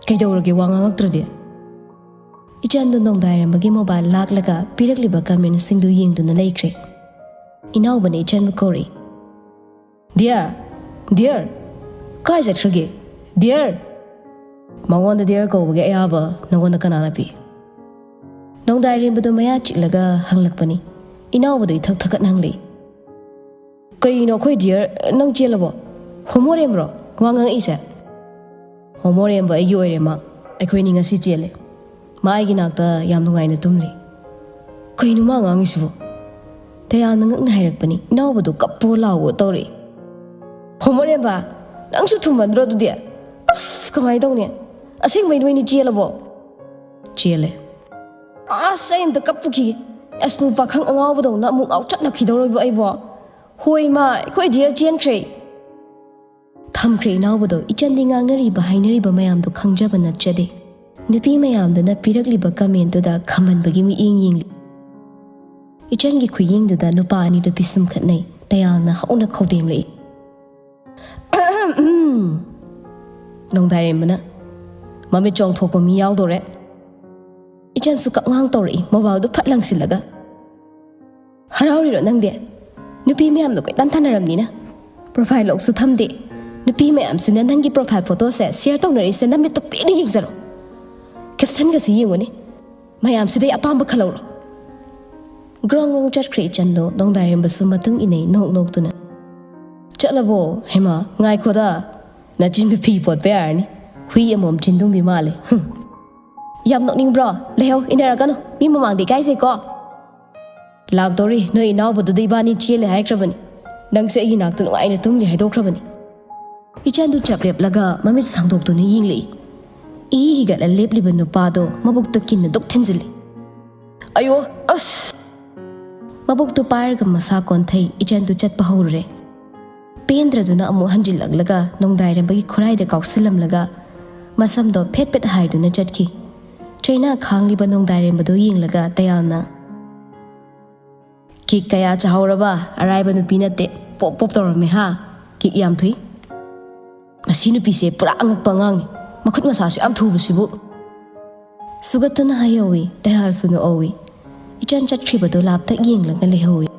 ꯀꯩꯗꯧꯔꯒꯦ ꯋꯥ ꯉꯥꯡꯉꯛꯇ꯭ꯔꯗꯤ? ꯏꯆꯟꯗꯣ ꯅꯣꯡꯗꯥꯏꯔꯝꯕꯒꯤ ꯃꯣꯕꯥꯏꯜ ꯂꯥꯛꯂꯒ ꯄꯤꯔꯛꯂꯤꯕ ꯀꯃꯦꯟꯁꯤꯡꯗꯨ ꯌꯦꯡꯗꯨꯅ ꯂꯩꯈ꯭ꯔꯦ꯫ ꯏꯅꯥꯎꯕꯅ ꯏꯆꯟꯕꯨ ꯀꯧꯔꯛꯏ꯫ "ꯗꯤꯌꯔ, ꯗꯤꯌꯔ, ꯀꯥꯏ ꯆꯠꯈ꯭ꯔꯒꯦ? ꯗꯤꯌꯔ!" ꯃꯉꯣꯟꯗ ꯗꯤꯌꯔ ꯀꯧꯕꯒꯤ ꯑꯌꯥꯕ ꯅꯉꯣꯟꯗ ꯀꯅꯥꯅ ꯄꯤ? ꯅꯣꯡꯗꯥꯏꯔꯦꯝꯕꯗꯣ ꯃꯌꯥ ꯆꯤꯛꯂꯒ ꯍꯪꯂꯛꯄꯅꯤ꯫ ꯏꯅꯥꯎꯕꯗꯣ ꯏꯊꯛ ꯊꯀꯠꯅ ꯍꯪꯂꯛꯏ꯫ "ꯀꯩꯅꯣ ꯑꯩꯈꯣꯏ ꯗꯤꯌꯔ, ꯅꯪ ꯆꯦꯜꯂꯕꯣ? ꯍꯣꯃꯣꯔꯦꯝꯕ꯭ꯔꯣ ꯋꯥ ꯉꯥꯡꯉꯛꯏꯁꯦ?" "ꯍꯣꯃꯣꯔꯦꯝꯕ ꯑꯩꯒꯤ ꯑꯣꯏꯔꯦ ꯃꯥ꯫ ꯑꯩꯈꯣꯏꯅꯤ ꯉꯁꯤ ꯆꯦꯜꯂꯦ꯫ ꯃꯥ ꯑꯩꯒꯤ ꯅꯥꯛꯇ ꯌꯥꯝ ꯅꯨꯡꯉꯥꯏꯅ ꯇꯨꯝꯂꯤ꯫" "ꯀꯩꯅꯣ ꯃꯥ ꯉꯥꯡꯉꯤꯁꯤꯕꯣ?" ꯗꯌꯥꯜꯅ ꯉꯛꯅ ꯍꯥꯏꯔꯛꯄꯅꯤ꯫ ꯏꯅꯥꯎꯕꯗꯣ ꯀꯞꯄꯣ ꯂꯥꯎꯋꯣ ꯇꯧꯔꯛꯏ꯫ "ꯍꯣꯃꯣꯔꯦꯝꯕ, ꯅꯪꯁꯨ ꯊꯨꯃꯟꯗ꯭ꯔꯣ ꯑꯗꯨꯗꯤ? ꯑꯁ, ꯀꯃꯥꯏꯅ ꯇꯧꯅꯤ? ꯑꯁꯦꯡꯕꯩ ꯅꯣꯏꯅꯤ ꯆꯦꯜꯂꯕꯣ?" "ꯆꯦꯜꯂꯦ꯫" "ꯑꯁ, ꯑꯩ ꯑꯝꯇ ꯀꯞꯄꯨꯈꯤꯒꯦ꯫ ꯑꯁ, ꯅꯨꯄꯥꯈꯪ ꯑꯉꯥꯎꯕꯗꯧꯅ ꯑꯃꯨꯛ ꯉꯥꯎꯆꯠꯅꯈꯤꯗꯧꯔꯤꯕꯣ ꯑꯩꯕꯣ? ꯍꯣꯏ ꯏꯃꯥ, ꯑꯩꯈꯣꯏ ꯗꯤꯌꯔ ꯆꯦꯟꯈ꯭ꯔꯦ꯫" ꯊꯝꯈ꯭ꯔꯦ ꯏꯅꯥꯎꯕꯗꯣ꯫ ꯏꯆꯟꯗꯤ ꯉꯥꯡꯅꯔꯤꯕ ꯍꯥꯏꯅꯔꯤꯕ ꯃꯌꯥꯝꯗꯣ ꯈꯪꯖꯕ ꯅꯠꯆꯗꯦ꯫ ꯅꯨꯄꯤ ꯃꯌꯥꯝꯗꯨꯅ ꯄꯤꯔꯛꯂꯤꯕ ꯀꯃꯦꯟꯗꯨꯗ ꯈꯝꯍꯟꯕꯒꯤ ꯃꯤꯠꯌꯦꯡ ꯌꯦꯡꯂꯤ꯫ ꯏꯆꯟꯒꯤ ꯈꯨꯌꯦꯡꯗꯨꯗ ꯅꯨꯄꯥ ꯑꯅꯤꯗꯨ ꯄꯤꯁꯨꯝ ꯈꯠꯅꯩ꯫ ꯗꯌꯥꯜꯅ ꯍꯧꯅ ꯈꯧꯗꯦꯝꯂꯛꯏ꯫ ꯅꯣꯡꯗꯥꯏꯔꯦꯝꯕꯅ, "ꯃꯃꯤꯠ ꯆꯣꯡꯊꯣꯛꯄ ꯃꯤ ꯌꯥꯎꯗꯣꯔꯦ꯫" ꯏꯆꯟꯁꯨ ꯀꯞꯉꯥꯡ ꯇꯧꯔꯛꯏ, ꯃꯣꯕꯥꯏꯜꯗꯨ ꯐꯠ ꯂꯪꯁꯤꯜꯂꯒ꯫ "ꯍꯔꯥꯎꯔꯤꯔꯣ ꯅꯪꯗꯤ? ꯅꯨꯄꯤ ꯃꯌꯥꯝꯗꯣ ꯀꯣꯏꯇꯥꯟ ꯇꯥꯟꯅꯔꯝꯅꯤꯅ꯫ ꯄ꯭ꯔꯣꯐꯥꯏꯜ ꯂꯣꯛꯁꯨ ꯊꯝꯗꯦ꯫ ꯅꯨꯄꯤ ꯃꯌꯥꯝꯁꯤꯅ ꯅꯪꯒꯤ ꯄ꯭ꯔꯣꯐꯥꯏꯜ ꯐꯣꯇꯣꯁꯦ ꯁꯤꯌꯔ ꯇꯧꯅꯔꯤꯁꯦ ꯅꯃꯤꯠꯇꯣ ꯄꯦꯟꯅ ꯌꯦꯡꯖꯔꯣ꯫ ꯀꯦꯞꯁꯟꯒꯁꯤ ꯌꯦꯡꯉꯨꯅꯦ꯫ ꯃꯌꯥꯝꯁꯤꯗꯩ ꯑꯄꯥꯝꯕ ꯈꯜꯍꯧꯔꯣ꯫" ꯒ꯭ꯔꯣꯡ ꯒ꯭ꯔꯣꯡ ꯆꯠꯈ꯭ꯔꯦ ꯏꯆꯟꯗꯣ꯫ ꯅꯣꯡꯗꯥꯏꯔꯦꯝꯕꯁꯨ ꯃꯇꯨꯡ ꯏꯟꯅꯩ ꯅꯣꯛ ꯅꯣꯛꯇꯨꯅ꯫ "ꯆꯠꯂꯕꯣ? ꯍꯩꯃꯥ, ꯉꯥꯏꯈꯣꯗ꯫ ꯅꯆꯤꯟꯗꯨ ꯐꯤ ꯄꯣꯠꯄ ꯌꯥꯔꯅꯤ꯫ ꯍꯨꯏ ꯑꯃꯣꯝ ꯆꯤꯟꯗꯨꯝꯕꯤ ꯃꯥꯜꯂꯦ꯫ ꯍꯨꯝ꯫ ꯌꯥꯝ ꯅꯣꯛꯅꯤꯡꯕ꯭ꯔꯣ? ꯂꯩꯍꯧ, ꯏꯟꯅꯔꯛꯀꯅꯨ꯫ ꯃꯤ ꯃꯃꯥꯡꯗ ꯏꯀꯥꯏꯖꯩꯀꯣ꯫ ꯂꯥꯛꯇꯧꯔꯤ, ꯅꯣꯏ ꯏꯅꯥꯎꯕꯗꯨꯗ ꯏꯕꯥꯅꯤ ꯆꯦꯜꯂꯦ ꯍꯥꯏꯈ꯭ꯔꯕꯅꯤ꯫ ꯅꯪꯁꯦ ꯑꯩꯒꯤ ꯅꯥꯛꯇ ꯅꯨꯡꯉꯥꯏꯅ ꯇꯨꯝꯂꯦ ꯍꯥꯏꯗꯣꯛꯈ꯭ꯔꯕꯅꯤ꯫" ꯏꯆꯟꯗꯨ ꯆꯞ ꯂꯦꯞꯂꯒ ꯃꯃꯤꯠ ꯁꯥꯡꯗꯣꯛꯇꯨꯅ ꯌꯦꯡꯂꯛꯏ꯫ ꯏ ꯍꯤꯒꯠꯂ ꯂꯦꯞꯂꯤꯕ ꯅꯨꯄꯥꯗꯣ ꯃꯕꯨꯛꯇ ꯀꯤꯟꯅ ꯗꯨꯛ ꯊꯤꯟꯖꯤꯜꯂꯤ꯫ "ꯑꯌꯣ, ꯑꯁ!" ꯃꯕꯨꯛꯇꯨ ꯄꯥꯏꯔꯒ ꯃꯁꯥ ꯀꯣꯟꯊꯩ꯫ ꯏꯆꯟꯗꯨ ꯆꯠꯄ ꯍꯧꯔꯨꯔꯦ꯫ ꯄꯦꯟꯗ꯭ꯔꯗꯨꯅ ꯑꯃꯨꯛ ꯍꯟꯖꯤꯜꯂꯛꯂꯒ ꯅꯣꯡꯗꯥꯏꯔꯦꯝꯕꯒꯤ ꯈꯨꯔꯥꯏꯗ ꯀꯥꯎꯁꯤꯜꯂꯝꯂꯒ ꯃꯁꯝꯗꯣ ꯐꯦꯠ ꯐꯦꯠ ꯍꯥꯏꯗꯨꯅ ꯆꯠꯈꯤ꯫ ꯆꯩꯅꯥ ꯈꯥꯡꯂꯤꯕ ꯅꯣꯡꯗꯥꯏꯔꯦꯝꯕꯗꯨ ꯌꯦꯡꯂꯒ ꯗꯌꯥꯜꯅ, "ꯀꯤꯛ ꯀꯌꯥ ꯆꯥꯍꯧꯔꯕ? ꯑꯔꯥꯏꯕ ꯅꯨꯄꯤ ꯅꯠꯇꯦ, ꯄꯣꯞ ꯄꯣꯞ ꯇꯧꯔꯝꯃꯦ ꯍꯥ? ꯀꯤꯛ ꯌꯥꯝ ꯊꯨꯏ꯫ ꯃꯁꯤ ꯅꯨꯄꯤꯁꯦ ꯄꯨꯔꯥ ꯑꯉꯛꯄ ꯑꯉꯥꯡꯅꯤ, ꯃꯈꯨꯠ ꯃꯁꯥꯁꯨ ꯌꯥꯝ ꯊꯨꯕꯁꯤꯕꯨ꯫" ꯁꯨꯒꯠꯇꯨꯅ ꯍꯥꯏꯍꯧꯏ꯫ ꯗꯌꯥꯜꯁꯨ ꯅꯣꯛꯍꯧꯏ꯫ ꯏꯆꯟ ꯆꯠꯈ꯭ꯔꯤꯕꯗꯨ ꯂꯥꯞꯇꯛ ꯌꯦꯡꯂꯒ ꯂꯩꯍꯧꯏ꯫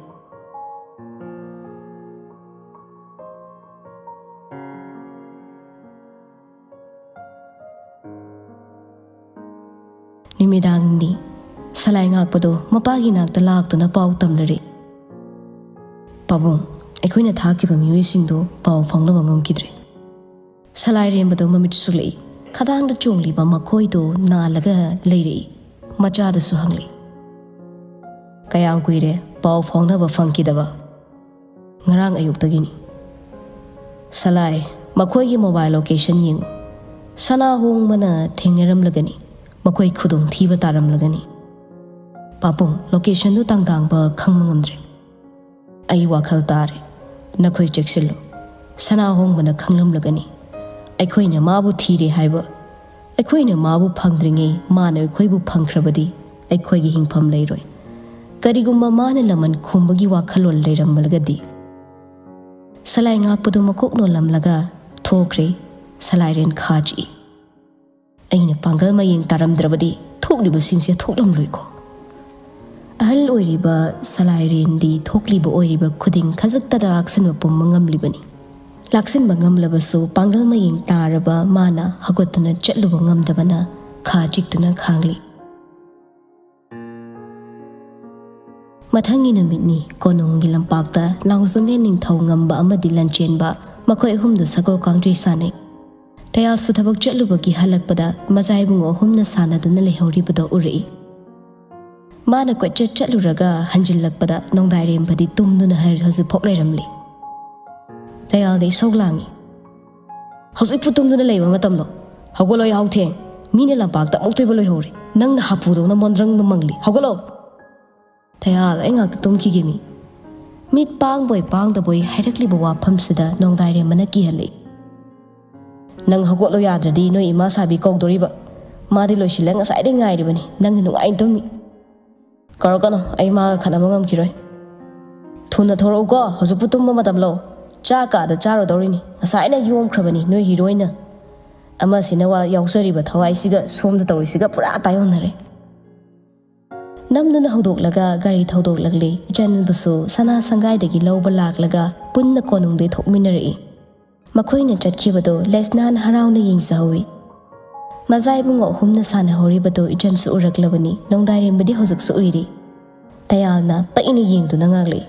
ꯑꯗꯣ ꯃꯄꯥꯒꯤ ꯅꯥꯛꯇ ꯂꯥꯛꯇꯨꯅ ꯄꯥꯎ ꯇꯝꯂꯔꯦ꯫ "ꯄꯥꯕꯨꯡ, ꯑꯩꯈꯣꯏꯅ ꯊꯥꯈꯤꯕ ꯃꯤꯑꯣꯏꯁꯤꯡꯗꯣ ꯄꯥꯎ ꯐꯥꯎꯅꯕ ꯉꯝꯈꯤꯗ꯭ꯔꯦ꯫" ꯁꯂꯥꯏꯔꯦꯝꯕꯗꯣ ꯃꯃꯤꯠ ꯁꯨꯛꯂꯛꯏ꯫ ꯈꯗꯥꯡꯗ ꯆꯣꯡꯂꯤꯕ ꯃꯈꯣꯏꯗꯣ ꯅꯥꯜꯂꯒ ꯂꯩꯔꯛꯏ꯫ ꯃꯆꯥꯗꯁꯨ ꯍꯪꯂꯤ, "ꯀꯌꯥꯝ ꯀꯨꯏꯔꯦ ꯄꯥꯎ ꯐꯥꯎꯅꯕ ꯐꯪꯈꯤꯗꯕ?" "ꯉꯔꯥꯡ ꯑꯌꯨꯛꯇꯒꯤꯅꯤ꯫" "ꯁꯂꯥꯏ, ꯃꯈꯣꯏꯒꯤ ꯃꯣꯕꯥꯏꯜ ꯂꯣꯀꯦꯁꯟ ꯌꯦꯡꯉꯨ꯫ ꯁꯅꯥ ꯍꯣꯡꯕꯅ ꯊꯦꯡꯅꯔꯝꯂꯒꯅꯤ, ꯃꯈꯣꯏ ꯈꯨꯗꯣꯡꯊꯤꯕ ꯇꯥꯔꯝꯂꯒꯅꯤ꯫" "ꯄꯥꯕꯨꯡ, ꯂꯣꯀꯦꯁꯟꯗꯨ ꯇꯥꯡꯗꯥꯡꯕ ꯈꯪꯕ ꯉꯝꯗ꯭ꯔꯦ꯫" "ꯑꯩ ꯋꯥꯈꯜ ꯇꯥꯔꯦ꯫ ꯅꯈꯣꯏ ꯆꯦꯛꯁꯤꯜꯂꯨ꯫ ꯁꯅꯥ ꯍꯣꯡꯕꯅ ꯈꯪꯂꯝꯂꯒꯅꯤ꯫ ꯑꯩꯈꯣꯏꯅ ꯃꯥꯕꯨ ꯊꯤꯔꯦ ꯍꯥꯏꯕ, ꯑꯩꯈꯣꯏꯅ ꯃꯥꯕꯨ ꯐꯪꯗ꯭ꯔꯤꯉꯩ ꯃꯥꯅ ꯑꯩꯈꯣꯏꯕꯨ ꯐꯪꯈ꯭ꯔꯕꯗꯤ ꯑꯩꯈꯣꯏꯒꯤ ꯍꯤꯡꯐꯝ ꯂꯩꯔꯣꯏ꯫ ꯀꯔꯤꯒꯨꯝꯕ ꯃꯥꯅ ꯂꯃꯟ ꯈꯨꯝꯕꯒꯤ ꯋꯥꯈꯜꯂꯣꯟ ꯂꯩꯔꯝꯂꯒꯗꯤ꯫" ꯁꯂꯥꯏ ꯉꯥꯛꯄꯗꯨ ꯃꯀꯣꯛ ꯅꯣꯜꯂꯝꯂꯒ ꯊꯣꯛꯈ꯭ꯔꯦ꯫ ꯁꯂꯥꯏꯔꯦꯟ ꯈꯥ ꯆꯤꯛꯏ꯫ "ꯑꯩꯅ ꯄꯥꯡꯒꯜ ꯃꯌꯦꯡ ꯇꯥꯔꯝꯗ꯭ꯔꯕꯗꯤ ꯊꯣꯛꯂꯤꯕꯁꯤꯡꯁꯦ ꯊꯣꯛꯂꯝꯂꯣꯏꯀꯣ꯫" ꯑꯍꯜ ꯑꯣꯏꯔꯤꯕ ꯁꯂꯥꯏꯔꯦꯟꯗꯤ ꯊꯣꯛꯂꯤꯕ ꯑꯣꯏꯔꯤꯕ ꯈꯨꯗꯤꯡ ꯈꯖꯤꯛꯇꯗ ꯂꯥꯛꯁꯤꯟꯕ ꯄꯨꯝꯕ ꯉꯝꯂꯤꯕꯅꯤ꯫ ꯂꯥꯛꯁꯤꯟꯕ ꯉꯝꯂꯕꯁꯨ ꯄꯥꯡꯒꯜ ꯃꯌꯦꯡ ꯇꯥꯔꯕ ꯃꯥꯅ ꯍꯧꯒꯠꯇꯨꯅ ꯆꯠꯂꯨꯕ ꯉꯝꯗꯕꯅ ꯈꯥ ꯆꯤꯛꯇꯨꯅ ꯈꯥꯡꯂꯤ꯫ ꯃꯊꯪꯒꯤ ꯅꯨꯃꯤꯠꯅꯤ꯫ ꯀꯣꯅꯨꯡꯒꯤ ꯂꯝꯄꯥꯛꯇ ꯅꯥꯎꯖꯝꯂꯦꯟ ꯅꯤꯡꯊꯧ ꯉꯝꯕ ꯑꯃꯗꯤ ꯂꯟꯆꯦꯟꯕ, ꯃꯈꯣꯏ ꯑꯍꯨꯝꯗꯨ ꯁꯒꯣꯜ ꯀꯥꯡꯖꯩ ꯁꯥꯟꯅꯩ꯫ ꯇꯌꯥꯜꯁꯨ ꯊꯕꯛ ꯆꯠꯂꯨꯕꯒꯤ ꯍꯜꯂꯛꯄꯗ ꯃꯆꯥ ꯏꯕꯨꯡꯉꯣ ꯑꯍꯨꯝꯅ ꯁꯥꯟꯅꯗꯨꯅ ꯂꯩꯍꯧꯔꯤꯕꯗꯣ ꯎꯔꯛꯏ꯫ ꯃꯥꯅ ꯀꯣꯏꯆꯠ ꯆꯠꯂꯨꯔꯒ ꯍꯟꯖꯤꯜꯂꯛꯄꯗ ꯅꯣꯡꯗꯥꯏꯔꯦꯝꯕꯗꯤ ꯇꯨꯝꯗꯨꯅ ꯍꯧꯖꯤꯛꯐꯥꯎ ꯂꯩꯔꯝꯂꯤ꯫ ꯇꯌꯥꯜꯗ ꯏꯁꯧ ꯂꯥꯡꯏ꯫ "ꯍꯧꯖꯤꯛꯄꯨ ꯇꯨꯝꯗꯨꯅ ꯂꯩꯕ ꯃꯇꯝꯂꯣ? ꯍꯧꯒꯠꯂꯣ, ꯌꯥꯍꯧ ꯊꯦꯡ꯫ ꯃꯤꯅ ꯂꯝꯄꯥꯛꯇ ꯑꯃꯨꯛꯇꯣꯏꯕ ꯂꯣꯏꯍꯧꯔꯦ꯫ ꯅꯪꯅ ꯍꯥꯄꯨꯗꯧꯅ ꯃꯣꯟꯗ꯭ꯔꯪꯗ ꯃꯪꯂꯤ꯫ ꯍꯧꯒꯠꯂꯣ!" "ꯇꯌꯥꯜ, ꯑꯩ ꯉꯥꯛꯇ ꯇꯨꯝꯈꯤꯒꯦ ꯃꯤ꯫" ꯃꯤꯠ ꯄꯥꯡꯕꯣꯏ ꯄꯥꯡꯗꯕꯣꯏ ꯍꯥꯏꯔꯛꯂꯤꯕ ꯋꯥꯐꯝꯁꯤꯗ ꯅꯣꯡꯗꯥꯏꯔꯦꯝꯕꯅ ꯀꯤꯍꯜꯂꯤ꯫ "ꯅꯪ ꯍꯧꯒꯠꯂꯣ ꯌꯥꯗ꯭ꯔꯗꯤ ꯅꯣꯏ ꯏꯃꯥ ꯁꯥꯕꯤ ꯀꯧꯗꯣꯔꯤꯕ꯫ ꯃꯥꯗꯤ ꯂꯣꯏꯁꯤꯜꯂ ꯉꯁꯥꯏꯗꯩ ꯉꯥꯏꯔꯤꯕꯅꯤ꯫ ꯅꯪꯅ ꯅꯨꯡꯉꯥꯏꯅ ꯇꯨꯝꯃꯤ꯫ ꯀꯧꯔꯛꯀꯅꯨ, ꯑꯩ ꯃꯥꯒ ꯈꯠꯅꯕ ꯉꯝꯈꯤꯔꯣꯏ꯫ ꯊꯨꯅ ꯊꯣꯔꯛꯎꯀꯣ, ꯍꯧꯖꯤꯛꯄꯨ ꯇꯨꯝꯕ ꯃꯇꯝꯂꯣ? ꯆꯥꯛ ꯀꯥꯗ ꯆꯥꯔꯨꯗꯧꯔꯤꯅꯤ꯫ ꯉꯁꯥꯏꯅ ꯌꯣꯝꯈ꯭ꯔꯕꯅꯤ ꯅꯣꯏ ꯍꯤꯔꯣꯏꯅ꯫ ꯑꯃꯁꯤꯅ ꯋꯥ ꯌꯥꯎꯖꯔꯤꯕ ꯊꯋꯥꯏꯁꯤꯒ ꯁꯣꯝꯗ ꯇꯧꯔꯤꯁꯤꯒ ꯄꯨꯔꯥ ꯇꯥꯏꯑꯣꯟꯅꯔꯦ꯫" ꯅꯝꯗꯨꯅ ꯍꯧꯗꯣꯛꯂꯒ ꯒꯥꯔꯤ ꯊꯧꯗꯣꯛꯂꯛꯂꯤ꯫ ꯏꯆꯟꯕꯨꯁꯨ ꯁꯅꯥ ꯁꯪꯒꯥꯏꯗꯒꯤ ꯂꯧꯕ ꯂꯥꯛꯂꯒ ꯄꯨꯟꯅ ꯀꯣꯅꯨꯡꯗꯩ ꯊꯣꯛꯃꯤꯟꯅꯔꯛꯏ꯫ ꯃꯈꯣꯏꯅ ꯆꯠꯈꯤꯕꯗꯨ ꯂꯩꯁꯅꯥꯅ ꯍꯔꯥꯎꯅ ꯌꯦꯡꯖꯍꯧꯏ꯫ ꯃꯆꯥ ꯏꯕꯨꯡꯉꯣ ꯑꯍꯨꯝꯅ ꯁꯥꯟꯅꯍꯧꯔꯤꯕꯗꯨ ꯏꯆꯟꯁꯨ ꯎꯔꯛꯂꯕꯅꯤ꯫ ꯅꯣꯡꯗꯥꯏꯔꯦꯝꯕꯗꯤ ꯍꯧꯖꯤꯛꯁꯨ ꯎꯏꯔꯤ꯫ ꯇꯌꯥꯜꯅ ꯄꯛꯏꯅ ꯌꯦꯡꯗꯨꯅ ꯉꯥꯡꯂꯛꯏ,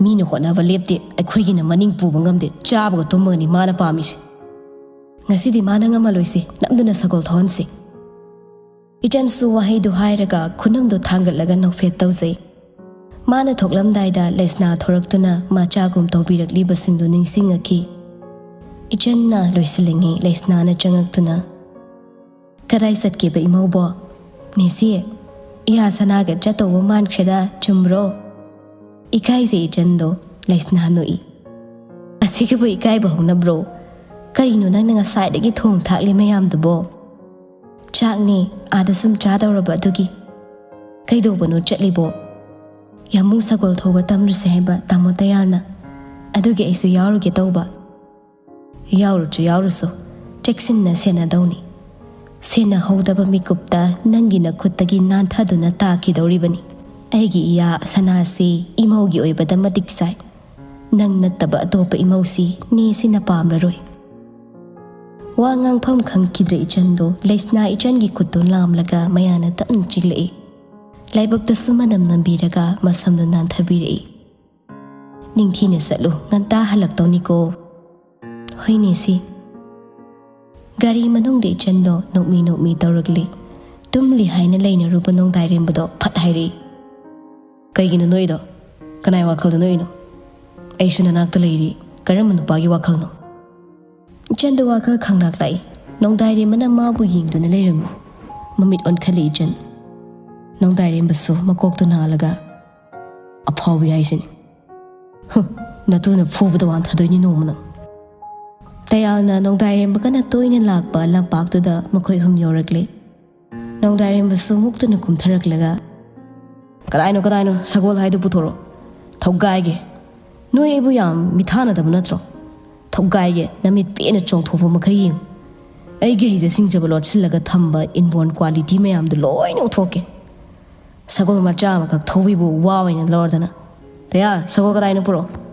"ꯃꯤꯅ ꯍꯣꯠꯅꯕ ꯂꯦꯞꯇꯦ, ꯑꯩꯈꯣꯏꯒꯤꯅ ꯃꯅꯤꯡ ꯄꯨꯕ ꯉꯝꯗꯦ, ꯆꯥꯕꯒ ꯇꯨꯝꯕꯒꯅꯤ ꯃꯥꯅ ꯄꯥꯝꯃꯤꯁꯦ꯫ ꯉꯁꯤꯗꯤ ꯃꯥꯅ ꯉꯝꯍꯜꯂꯣꯏꯁꯦ, ꯅꯝꯗꯨꯅ ꯁꯒꯣꯜ ꯊꯧꯍꯟꯁꯦ"꯫ ꯏꯆꯟꯁꯨ ꯋꯥꯍꯩꯗꯨ ꯍꯥꯏꯔꯒ ꯈꯨꯅꯝꯗꯨ ꯊꯥꯡꯒꯠꯂꯒ ꯅꯣꯛꯐꯦꯠ ꯇꯧꯖꯩ꯫ ꯃꯥꯅ ꯊꯣꯛꯂꯝꯗꯥꯏꯗ ꯂꯩꯁꯅꯥ ꯊꯣꯔꯛꯇꯨꯅ ꯃꯆꯥꯒꯨꯝ ꯇꯧꯕꯤꯔꯛꯂꯤꯕꯁꯤꯡꯗꯨ ꯅꯤꯡꯁꯤꯡꯉꯛꯈꯤ꯫ ꯏꯆꯟꯅ ꯂꯣꯏꯁꯤꯜꯂꯤꯉꯩ ꯂꯩꯁꯅꯥꯅ ꯆꯪꯉꯛꯇꯨꯅ, "ꯀꯗꯥꯏ ꯆꯠꯀꯦꯕ ꯏꯃꯧꯕꯣ?" "ꯅꯦꯁꯤ, ꯏꯌꯥ ꯁꯅꯥꯒ ꯆꯠꯇꯧꯕ ꯃꯥꯟꯈ꯭ꯔꯦꯗ, ꯆꯨꯝꯕ꯭ꯔꯣ?" ꯏꯀꯥꯏꯖꯩ ꯏꯆꯟꯗꯣ꯫ ꯂꯩꯁꯅꯥ ꯅꯣꯛꯏ꯫ "ꯑꯁꯤꯒꯤꯕꯨ ꯏꯀꯥꯏꯕ ꯍꯧꯅꯕ꯭ꯔꯣ? ꯀꯔꯤꯅꯣ ꯅꯪꯅ ꯉꯁꯥꯏꯗꯒꯤ ꯊꯣꯡ ꯊꯥꯛꯂꯤ ꯃꯌꯥꯝꯗꯨꯕꯣ?" "ꯆꯥꯛꯅꯦ, ꯑꯥꯗ ꯁꯨꯝ ꯆꯥꯗꯧꯔꯕ ꯑꯗꯨꯒꯤ"꯫ "ꯀꯩꯗꯧꯕꯅꯣ ꯆꯠꯂꯤꯕꯣ?" "ꯌꯥꯝꯕꯨꯡ ꯁꯒꯣꯜ ꯊꯧꯕ ꯇꯝꯂꯨꯁꯦ ꯍꯥꯏꯕ ꯇꯥꯃꯣ ꯇꯌꯥꯜꯅ, ꯑꯗꯨꯒꯤ ꯑꯩꯁꯨ ꯌꯥꯎꯔꯨꯒꯦ ꯇꯧꯕ"꯫ "ꯌꯥꯎꯔꯨꯆꯣ ꯌꯥꯎꯔꯨꯆꯣ, ꯆꯦꯛꯁꯤꯟꯅ ꯁꯦꯟꯅꯗꯧꯅꯤ꯫ ꯁꯦꯟꯅꯍꯧꯗꯕ ꯃꯤꯀꯨꯞꯇ ꯅꯪꯒꯤ ꯅꯈꯨꯠꯇꯒꯤ ꯅꯥꯟꯊꯗꯨꯅ ꯇꯥꯈꯤꯗꯧꯔꯤꯕꯅꯤ꯫ ꯑꯩꯒꯤ ꯏꯌꯥ ꯁꯅꯥꯁꯤ ꯏꯃꯧꯒꯤ ꯑꯣꯏꯕꯗ ꯃꯇꯤꯛ ꯆꯥꯏ꯫ ꯅꯪ ꯅꯠꯇꯕ ꯑꯇꯣꯞꯄ ꯏꯃꯧꯁꯤ ꯅꯦꯁꯤꯅ ꯄꯥꯝꯂꯔꯣꯏ"꯫ ꯋꯥ ꯉꯥꯡꯐꯝ ꯈꯪꯈꯤꯗ꯭ꯔꯦ ꯏꯆꯟꯗꯣ꯫ ꯂꯩꯁꯅꯥ ꯏꯆꯟꯒꯤ ꯈꯨꯠꯇꯨ ꯂꯥꯝꯂꯒ ꯃꯌꯥꯅ ꯇꯞꯅ ꯆꯤꯛꯂꯛꯏ꯫ ꯂꯥꯏꯕꯛꯇꯁꯨ ꯃꯅꯝ ꯅꯝꯕꯤꯔꯒ ꯃꯁꯝꯗꯨ ꯅꯥꯟꯊꯕꯤꯔꯛꯏ꯫ "ꯅꯤꯡꯊꯤꯅ ꯆꯠꯂꯨ, ꯉꯟꯇꯥ ꯍꯜꯂꯛꯇꯧꯅꯤꯀꯣ"꯫ "ꯍꯣꯏꯅꯦ ꯁꯤ"꯫ ꯒꯥꯔꯤ ꯃꯅꯨꯡꯗ ꯏꯆꯟꯗꯣ ꯅꯣꯛꯃꯤ ꯅꯣꯛꯃꯤ ꯇꯧꯔꯛꯂꯤ꯫ ꯇꯨꯝꯂꯤ ꯍꯥꯏꯅ ꯂꯩꯅꯔꯨꯕ ꯅꯣꯡꯗꯥꯏꯔꯦꯝꯕꯗꯣ ꯐꯠ ꯍꯥꯏꯔꯛꯏ꯫ "ꯀꯩꯒꯤꯅꯣ ꯅꯣꯛꯏꯗꯣ? ꯀꯅꯥꯏ ꯋꯥꯈꯜꯗ ꯅꯣꯛꯏꯅꯣ? ꯑꯩꯁꯨ ꯅꯅꯥꯛꯇ ꯂꯩꯔꯤ꯫ ꯀꯔꯝꯕ ꯅꯨꯄꯥꯒꯤ ꯋꯥꯈꯜꯅꯣ?" ꯏꯆꯟꯗꯣ ꯋꯥꯈꯜ ꯈꯪꯂꯥꯛ ꯂꯥꯛꯏ꯫ ꯅꯣꯡꯗꯥꯏꯔꯦꯝꯕꯅ ꯃꯥꯕꯨ ꯌꯦꯡꯗꯨꯅ ꯂꯩꯔꯝꯃꯤ꯫ ꯃꯃꯤꯠ ꯑꯣꯟꯈꯠꯂꯤ ꯏꯆꯟ꯫ ꯅꯣꯡꯗꯥꯏꯔꯦꯝꯕꯁꯨ ꯃꯀꯣꯛꯇꯨ ꯅꯥꯜꯂꯒ, "ꯑꯐꯥꯎꯕꯤ ꯍꯥꯏꯁꯤꯅꯤ꯫ ꯍꯨ, ꯅꯇꯨꯅ ꯐꯨꯕꯗ ꯋꯥꯟꯊꯗꯣꯏꯅꯤ ꯅꯣꯡꯃ ꯅꯪ"꯫ ꯇꯌꯥꯜꯅ ꯅꯣꯡꯗꯥꯏꯔꯦꯝꯕꯒꯅ ꯇꯣꯏꯅ ꯂꯥꯛꯄ ꯂꯝꯄꯥꯛꯇꯨꯗ ꯃꯈꯣꯏ ꯑꯍꯨꯝ ꯌꯧꯔꯛꯂꯦ꯫ ꯅꯣꯡꯗꯥꯏꯔꯦꯝꯕꯁꯨ ꯃꯨꯛꯇꯨꯅ ꯀꯨꯝꯊꯔꯛꯂꯒ, "ꯀꯗꯥꯏꯅꯣ, ꯀꯗꯥꯏꯅꯣ? ꯁꯒꯣꯜ ꯍꯥꯏꯗꯨ ꯄꯨꯊꯣꯔꯛꯑꯣ꯫ ꯊꯧꯒꯥꯏꯒꯦ꯫ ꯅꯣꯏ ꯑꯩꯕꯨ ꯌꯥꯝ ꯃꯤꯊꯥꯅꯗꯕ ꯅꯠꯇ꯭ꯔꯣ? ꯊꯧꯒꯥꯏꯒꯦ, ꯅꯃꯤꯠ ꯄꯦꯟꯅ ꯆꯣꯡꯊꯣꯛꯄ ꯃꯈꯩ ꯌꯦꯡꯉꯨ꯫ ꯑꯩꯒꯤ ꯍꯩꯖ ꯁꯤꯡꯖꯕ ꯂꯣꯠꯁꯤꯜꯂꯒ ꯊꯝꯕ inborn quality ꯃꯌꯥꯝꯗꯨ ꯂꯣꯏꯅ ꯎꯠꯊꯣꯛꯀꯦ꯫ ꯁꯒꯣꯜ ꯃꯆꯥ ꯑꯃꯈꯛ ꯊꯧꯕꯤꯕꯨ ꯋꯥ ꯑꯣꯏꯅ ꯂꯧꯔꯗꯅ꯫ ꯇꯌꯥꯜ, ꯁꯒꯣꯜ ꯀꯗꯥꯏꯅꯣ ꯄꯨꯔꯛꯑꯣ"꯫